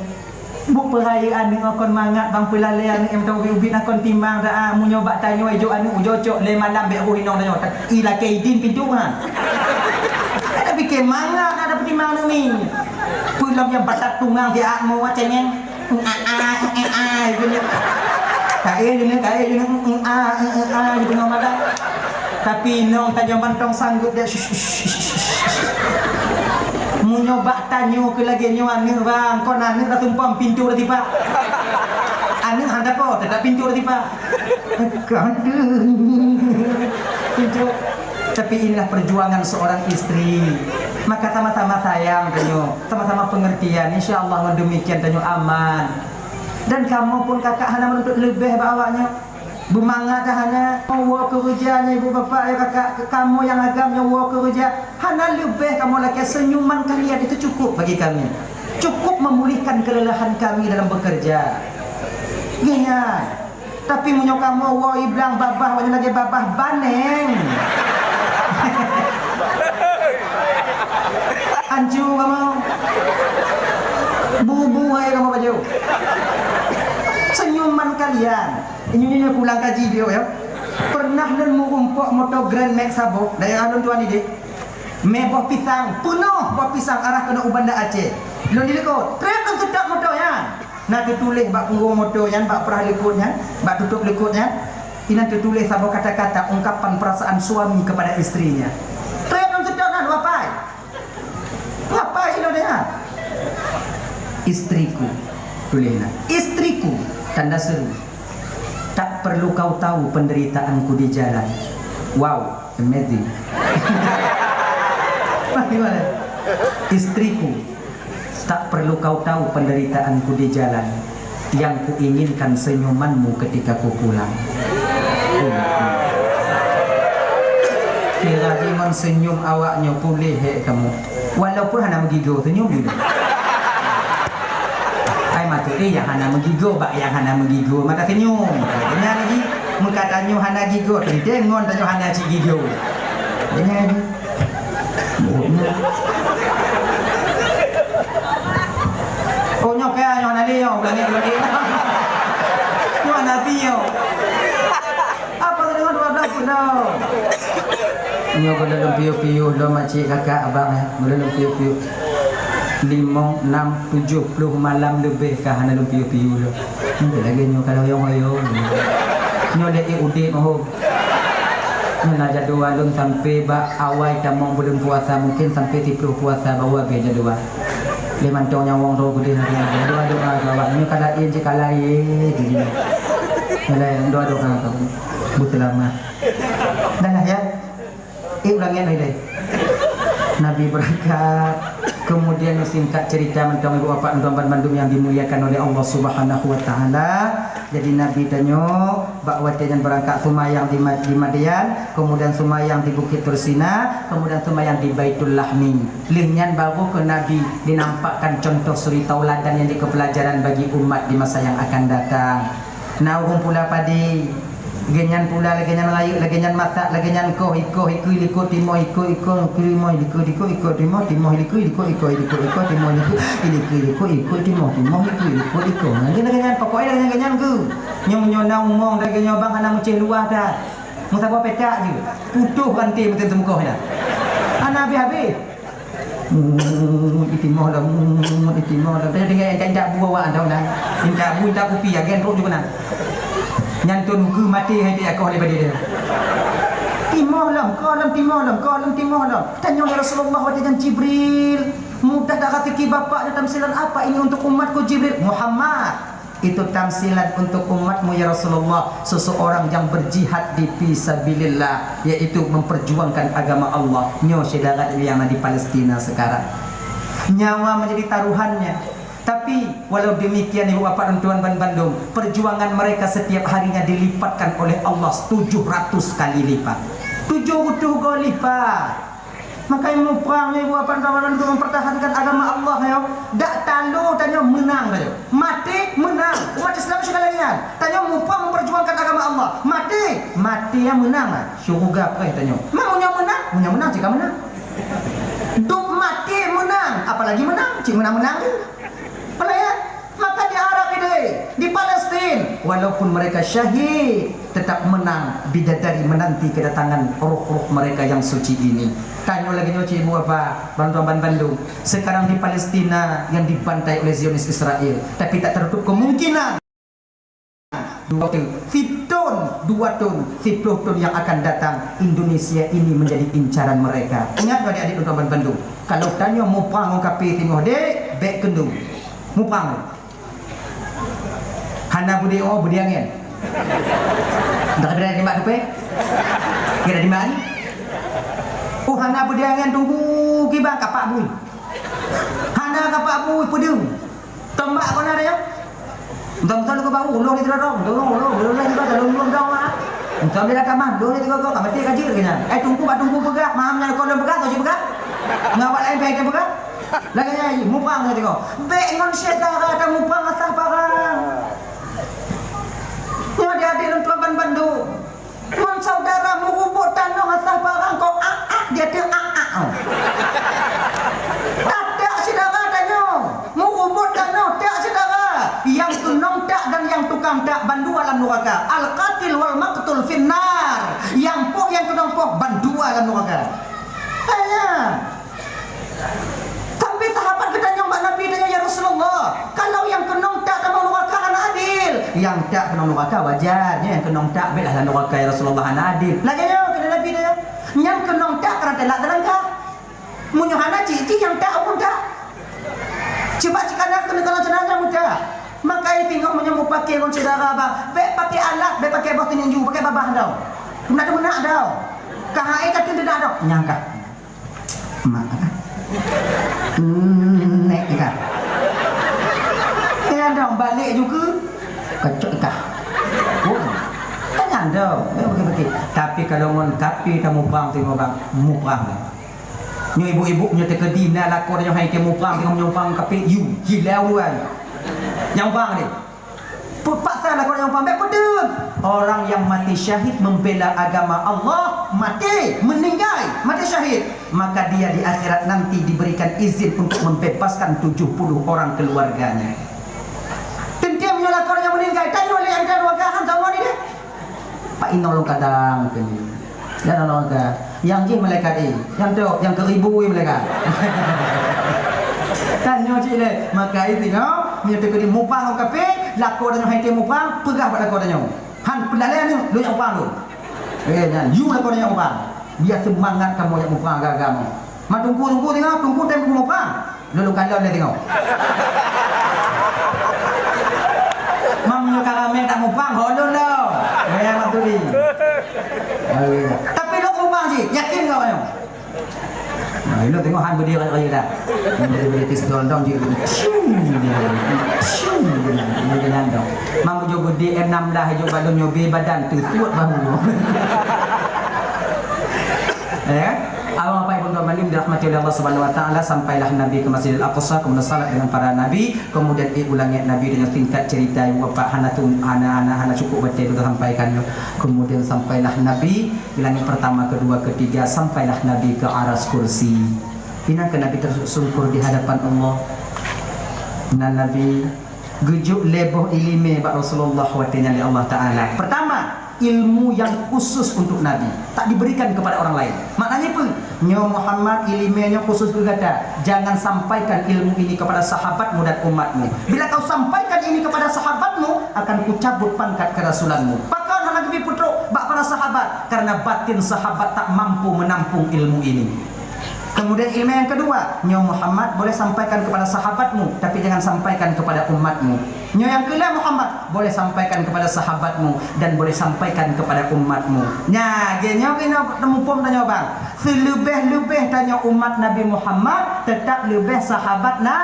Buk peurayeuk aneuk kon mangat bang peulalé aneuk nyang meutan ubit-ubit na kon timang dah, ah, meunyoe bak tanyoe ijok aneuk ujoe cok lé malam bèk roh inong tanyoe. I lakèe idin pintoe ha. Ada pikir mangat ada peutimang aneuk ni. Peue lom nyang patat tungang siat mo cengeng. Ah, ah, ah, ah, gitu. Kaé gini, kaé gini, ah, ah, ah, ah, gitu ngon malam. Tapi inong tanyoe mantong sanggup deh. Meunyoe bak tanyoe keu lagèe nyoe aneuk bang, kon aneuk ka tumpom pintoe dah tipak. Aneuk han dapo, teutap pintoe dah tipak. Kandung. Pintoe. Tapi inilah perjuangan seorang istri. Maka sama-sama sayang tanyoe, sama-sama pengertian. Insya Allah ngon demikian tanyoe aman. Dan kamoe pun kakak hana menuntut leubeh bak awak nyoe. Beumangat dah hana, woe keureuja nyoe ibu bapak ya kakak, kamoe nyang agam nyoe woe keureuja, hana leubeh kamoe lakée senyuman kalian itu cukup bagi kami. Cukup memulihkan kelelahan kami dalam bekerja. Nyan. Tapi meunyoe kamoe woe iblang babah, woe lagée babah baneng. Ancu kamoe. Bubu hai kamoe baju. Senyuman kalian. Inyunyunya pulang kaji dia ya. Pernah lôn meurumpok moto Grand Max saboh, daerah lôn tuan idik. Mé boh pisang, peunoh boh pisang arah keunoe u Banda Aceh. Lôn dilikot, trép lôn seutôt moto nyan. Na teutuléh bak punggong moto nyan, bak prah likot nyan, bak tutôp likot nyan. Inan teutuléh saboh kata-kata ungkapan perasaan suami kepada istrinya. Trép lôn seutôt na, dua pai. Apa sih lo dengar? Istriku, tulis nah. Istriku, tanda seru. Tak perlu kau tahu penderitaanku di jalan. Wow, amazing. Bagaimana? Istriku, tak perlu kau tahu penderitaanku di jalan. Yang kuinginkan senyumanmu ketika ku pulang. Kira jih ngon senyum awak nyoe puléh hek kamoe. Walaupun hana meugigoe senyum jih. Ai maksud eh nyang hana meugigoe bak nyang hana meugigoe mata senyum. Nyan lagi meuka tanyoe hana gigoe teunteng ngon tanyoe hana cit gigoe. Nyan lagi. Oh nyoe kaya nyoe hana lé nyoe, ulangi ulangi. Nyoe hana pi nyoe. Apa tu dengan dua belas pun dah. Nyoe boleh lom piu-piu lom makcik kakak abang eh. Boleh lom piu-piu. Limong, enam, tujuh puluh malam lebih kah hana lom piu-piu lom. Nyoe lagi nyoe kalau yang hoyo. Nyoe lagi udip oh. Nyoe na jadual lôn sampai bak awai tamong buleuen puasa, mungkin sampai siplôh puasa baru habéh jadual. Lé mantong nyawong droe gudeh hari nyoe. Doa-doa keu awak nyoe ka laén cit ka laén. Jadi, mulai doa-doa keu beuselamat. Dah lah ya. Eh, ulang ingat lagi. Nabi berangkat. Kemudian singkat cerita mantong ibu bapak tuan-tuan bandum yang dimuliakan oleh Allah Subhanahu wa taala. Jadi Nabi tanyoe bak watée nyan beurangkat seumayang di Ma-, di Madian, kemudian seumayang di Bukit Tursina, kemudian seumayang di Baitul Lahmi. Lheueh nyan baru keu Nabi dinampakkan contoh suri tauladan nyang jeuet keu peulajaran bagi umat di masa nyang akan datang. Na ureuëng pula padi, lagée nyan pula, lagée nyan rayeuk, lagée nyan masak, lagée nyan koh, ikoh, ikui, likot, timoh, ikot, ikoh, ikui, timoh, likot, ikot, ikot, timoh, timoh, likui, likot, ikoh, likot, ikoh, timoh, likui, likui, likot, ikot, timoh, timoh, likui, likot, ikoh. Lagée nyan, pokoknya lagée nyan, lagée nyan keu. Nyoe meunyoe na umong lagée nyoe bang hana meucéh luwah that. Meusaboh petak jih, putôh ranté meuteun teumeukoh nyan. Hana habéh-habéh. Mut itimoh lom, mut itimoh lom. Teudeungoe intat-intat bu awak tahu na. Intat bu, intat kupi, agen trok ju keunan. Nyan tu nukeue maté hai teuh akoh lé badé dia. Timoh lom, koh lom timoh lom, koh lom timoh lom. Tanyoe ya Rasulullah watée nyan Jibril. Mudah dak raseuki bapak nyoe tamsilan apa ini untuk umatku Jibril? Muhammad. Itu tamsilan untuk umatmu ya Rasulullah, seseorang yang berjihad di fi sabilillah, yaitu memperjuangkan agama Allah. Nyoe syedara nyang na di Palestina sekarang. Nyawa menjadi taruhannya. Tapi walau demikian ibu bapak dan tuan ban bandum, perjuangan mereka setiap harinya dilipatkan oleh Allah tujuh ratus kali lipat. Tujuh ratus kali lipat. Makanya muprang nyoe ibu apan kawan untuk mempertahankan agama Allah nyoe. Dak talo tanyoe meunang tanyoe. Maté meunang. Umat Islam segala nyan. Tanyoe muprang memperjuangkan agama Allah. Maté, maté nyang meunang. Syuruga preh tanyoe. Meunyoe meunang, meunyoe meunang cit ka meunang. Dub maté meunang, apalagi meunang, cit meunang-meunang tu. Pernah ya? Maka di Arab ini, di Palestin, walaupun mereka syahid, tetap menang bidadari menanti kedatangan roh-roh mereka yang suci ini. Tanyoe lagée nyoe cit ibu apa, bantuan ban bandum. Sekarang di Palestina yang dibantai oleh Zionis Israel, tapi tak tertutup kemungkinan dua tahun, siton, dua tahun, siplôh tahun yang akan datang, Indonesia ini menjadi incaran mereka. Ingat adik-adik bantuan ban bandum, kalau tanyoe muprang ngon kafé singoh dek, bek kendung. Muprang. Hana beudé oh, beudé angén. Dak beudé nibak tupé? Kira di mana? Oh, hana beudé angén tunggu kiban kapak bui. Hana kapak bui peudeueng. Tombak kona dah ya? Entah-entah luka bau, uloh ni teurodong, tolong, uloh, uloh ni teurodong, uloh, uloh, uloh, uloh, uloh. Entah bila tamah, uloh ni teurodong, ka maté ka jeuet keu nyan. Eh, Teungku bak Teungku peugah, maham nyan kon lôn peugah, atau cit peugah? Ngon awak laén bèk teupeugah? Lagèe nyan, muprang teuka. Bèk ngon syedara tamuprang asah parang. Nyoe di adé lôn tuan ban bandum. Ngon saudara meurubuet tanoh asah parang kok ak-ak di ateueh ak-ak. Tatak syedara tanyoe, meurubuet tanoh tak syedara. Nyang keunong tak dan nyang tukang tak bandua lam nuraka. Al-qatil wal maqtul finnar. Nyang poh nyang keunong poh bandua lam nuraka. Hanya Tapi sahabat geutanyong bak Nabi, tanyong, "Ya Rasulullah, kalau nyang keunong tak tamong nuraka hana adil?" "Nyang tak keunong nuraka wajar, nyang keunong tak bèk lah lam nuraka, ya Rasulullah, hana adil." Lagèe nyoe kheun Nabi tanyong, "Nyang keunong tak keunan teulak teulangkah. Meunyoe hana cit-cit nyang tak pun tak." Cuba cit kana keunan teulangkah nyang mudah. Maka itingoh meunyoe mupakè ngon syedara bang, bèk pakè alat, bèk pakè boh teunjunju, pakè babah dong. Meunak-meunak dong. Ka hai ka teundedak dong. Nyang ka. Mak kata, "Nek kah?" Kaya dong balik juga. Kecek kah? Oh, kan ada. Memang begitu. Tapi kalau ngon kapi kamu perang tengok bang, mu perang. Nyo ibu-ibu nyo terkedi na lakor nyo hai kamu perang tengok nyo perang kapi, you gila uluan. Nyang perang ni. Paksa lah kalau nyang paham, baik betul. Orang yang mati syahid membela agama Allah, mati, meninggal, mati syahid, maka dia di akhirat nanti diberikan izin untuk membebaskan tujuh puluh orang keluarganya. Teuntèe meunyoe lakoe nyang meuninggai, tanyoe lé nyang keuluwarga han sama ni deh. Pak Inong lôn kadang keu ni. Dan orang ka, nyang jih malaikat, eh, nyang tu, nyang keu ibu, eh, malaikat. Tanyoe cit lé, maka itu, no, meunyoe teukeudi mupang ngon kafé, lakoe tanyoe hai teuh mupang, peugah bak lakoe tanyoe. Han peulalé ni, lôn nyang upang lôn. Eh, nyan, you lakoe tanyoe nyang upang. Biar seumangat kamoe nyang mupang agam-agam. Ma teungku, teungku tengok, teungku tem mupang. Lôn kalon lé tengok. Meunyoe ka ramé tak mupang, ho lôn lom. Memang turi. Tapi lôn mupang cit, yakin kau nyoe. Nah, lôn tengok han berdiri raya dah. Berdiri pistol dong cit. Piu, piu, piu, dong. Mang ujoe gede M enam belas, ujoe balon nyoe be badan teutuot bahu. Ya kan? Abang, Bapak, Ibu, tuan-tuan, dirahmati oleh Allah Subhanahu wa Taala, sampailah Nabi ke Masjidil Aqsa, kemudian salat dengan para nabi, kemudian, eh, ulangi Nabi dengan singkat cerita yang wafat hana tu, hana, hana, hana cukup betul kita sampaikan. Kemudian sampailah Nabi di langit pertama, kedua, ketiga, sampailah Nabi ke aras kursi. Inan ke Nabi tersungkur di hadapan Allah. Nah, Nabi geujok lé boh ileumèe bak Rasulullah watèe nyan lé Allah Taala. Pertama, ilmu yang khusus untuk Nabi, tak diberikan kepada orang lain. Maknanya apa? Nyoe Muhammad, ileumèe nyoe khusus keu gata. Jangan sampaikan ilmu ini kepada sahabatmu dan umatmu. Bila kau sampaikan ini kepada sahabatmu, akan kucabut pangkat kerasulanmu. Pakon hana geubri peutrok bak para sahabat? Karena batin sahabat tak mampu menampung ilmu ini. Kemudian ileumèe yang kedua, nyoe Muhammad boleh sampaikan kepada sahabatmu, tapi jangan sampaikan kepada umatmu. Nyoe nyang keulhèe Muhammad boleh sampaikan kepada sahabatmu dan boleh sampaikan kepada umatmu. Nya, geuh nyoe, geuh nyoe muphom tanyoe bang. Seuleubeh-leubeh tanyoe umat Nabi Muhammad, tetap leubeh sahabat na.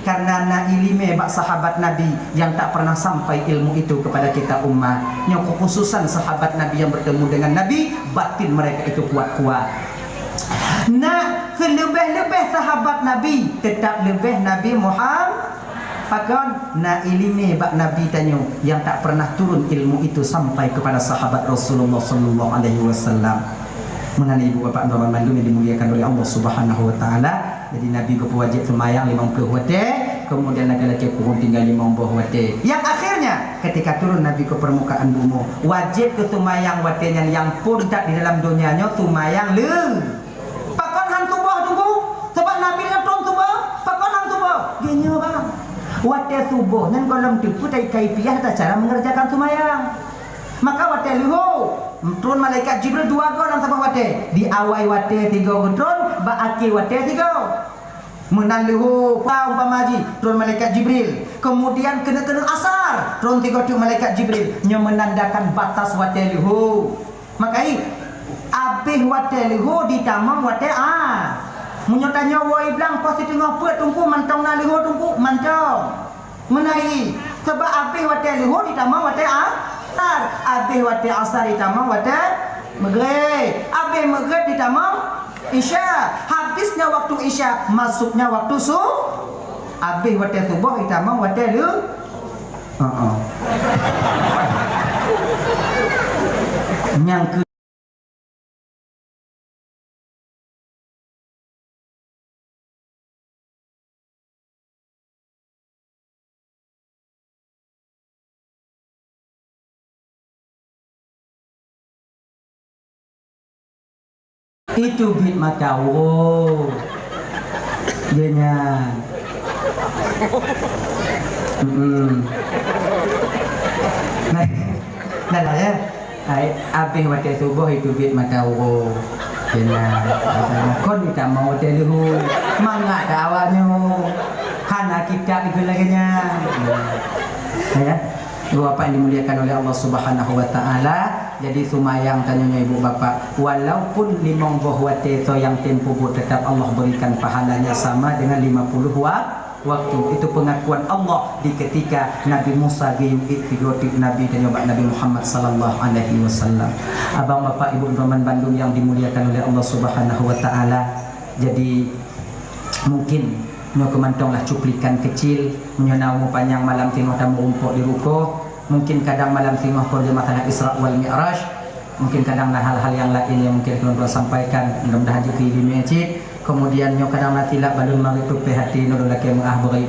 Karena na ileumèe bak sahabat Nabi yang tak pernah sampai ilmu itu kepada kita umat. Nyoe kekhususan sahabat Nabi yang bertemu dengan Nabi, batin mereka itu kuat-kuat. Na seuleubeh-leubeh sahabat Nabi, tetap leubeh Nabi Muhammad. Pakon? Na ileumèe bak Nabi tanyoe yang tak pernah turun ilmu itu sampai kepada sahabat Rasulullah sallallahu alaihi wasallam. Meunan ibu bapak tuan-tuan mandum yang dimuliakan oleh Allah Subhanahu wa taala. Jadi Nabi geupeuwajéb seumayang limong ploh watèe, kemudian lagèe-lagèe kureueng tinggai limong boh watèe. Yang akhirnya, ketika turun Nabi ke permukaan bumoe, wajéb geuseumayang watèe nyan nyang phôn that di dalam donya nyoe seumayang lé. Pakon han suboh teungku? Sabab Nabi nyan phôn suboh. Pakon han suboh? Geuh nyoe bang. Watèe suboh nyan gohlom teupeu tai kaifiah teuh cara mengerjakan seumayang. Maka watèe leuhô, tron malaikat Jibril dua goe lam saboh watèe. Di awai watèe sigoe geutron, bak akhé watèe sigoe. Meunan leuhô, pa umpama jih, tron malaikat Jibril. Kemudian keuneuk-keuneuk asar, tron sigoe teuk malaikat Jibril. Nyoe menandakan batas watèe leuhô. Maka i, abéh watèe leuhô ditamong watèe a. Meunyoe tanyoe woe blang poh siteungoh peuet teungku mantong na leuhô teungku mantong. Meunan i, Sabab abéh watée luhô jitamong watée asar, abéh watée asar jitamong watée meugreb, abéh meugreb jitamong isya. Habisnya waktu isya, masuknya waktu su-, abéh watée suboh jitamong watée lu-, heeh. Nyang keu- Itu bit mata uroe. Dia nyan. Mm-mm. Nah, nah lah ya. Ai, abéh watée suboh itu bit mata uroe. Kena, kon jitamong watée luhô. Mangat dak awaknyoe. Hana kitab itu lagée nyan. Ya. Ibu bapak yang dimuliakan oleh Allah Subhanahu wa taala, jadi seumayang tanyoe ibu bapak, walaupun limong boh watée soe nyang tem peubuet, tetap Allah berikan pahalanya sama dengan lima puluh wa-, waktu. Itu pengakuan Allah di ketika Nabi Musa geuyue ék sigoe teuk nabi, tanyoe bak Nabi Muhammad sallallahu alaihi wasallam. Abang, bapak, ibu, teman bandum yang dimuliakan oleh Allah Subhanahu wa taala. Jadi, mungkin nyoe keumantong lah cuplikan kecil. Meunyoe na umu panyang, malam singoh tameurumpok di rukoh. Mungkin kadang malam singoh kon lé masalah Isra wal Mi'raj. Mungkin kadang na hal-hal nyang laén nyang mungkin ulôn sampaikan, mudah-mudahan jeuet keu ileumèe cit. Kemudian nyoe kadang na silap, bandum marit tupéh até, nyoe lôn lakèe meu'ah beurai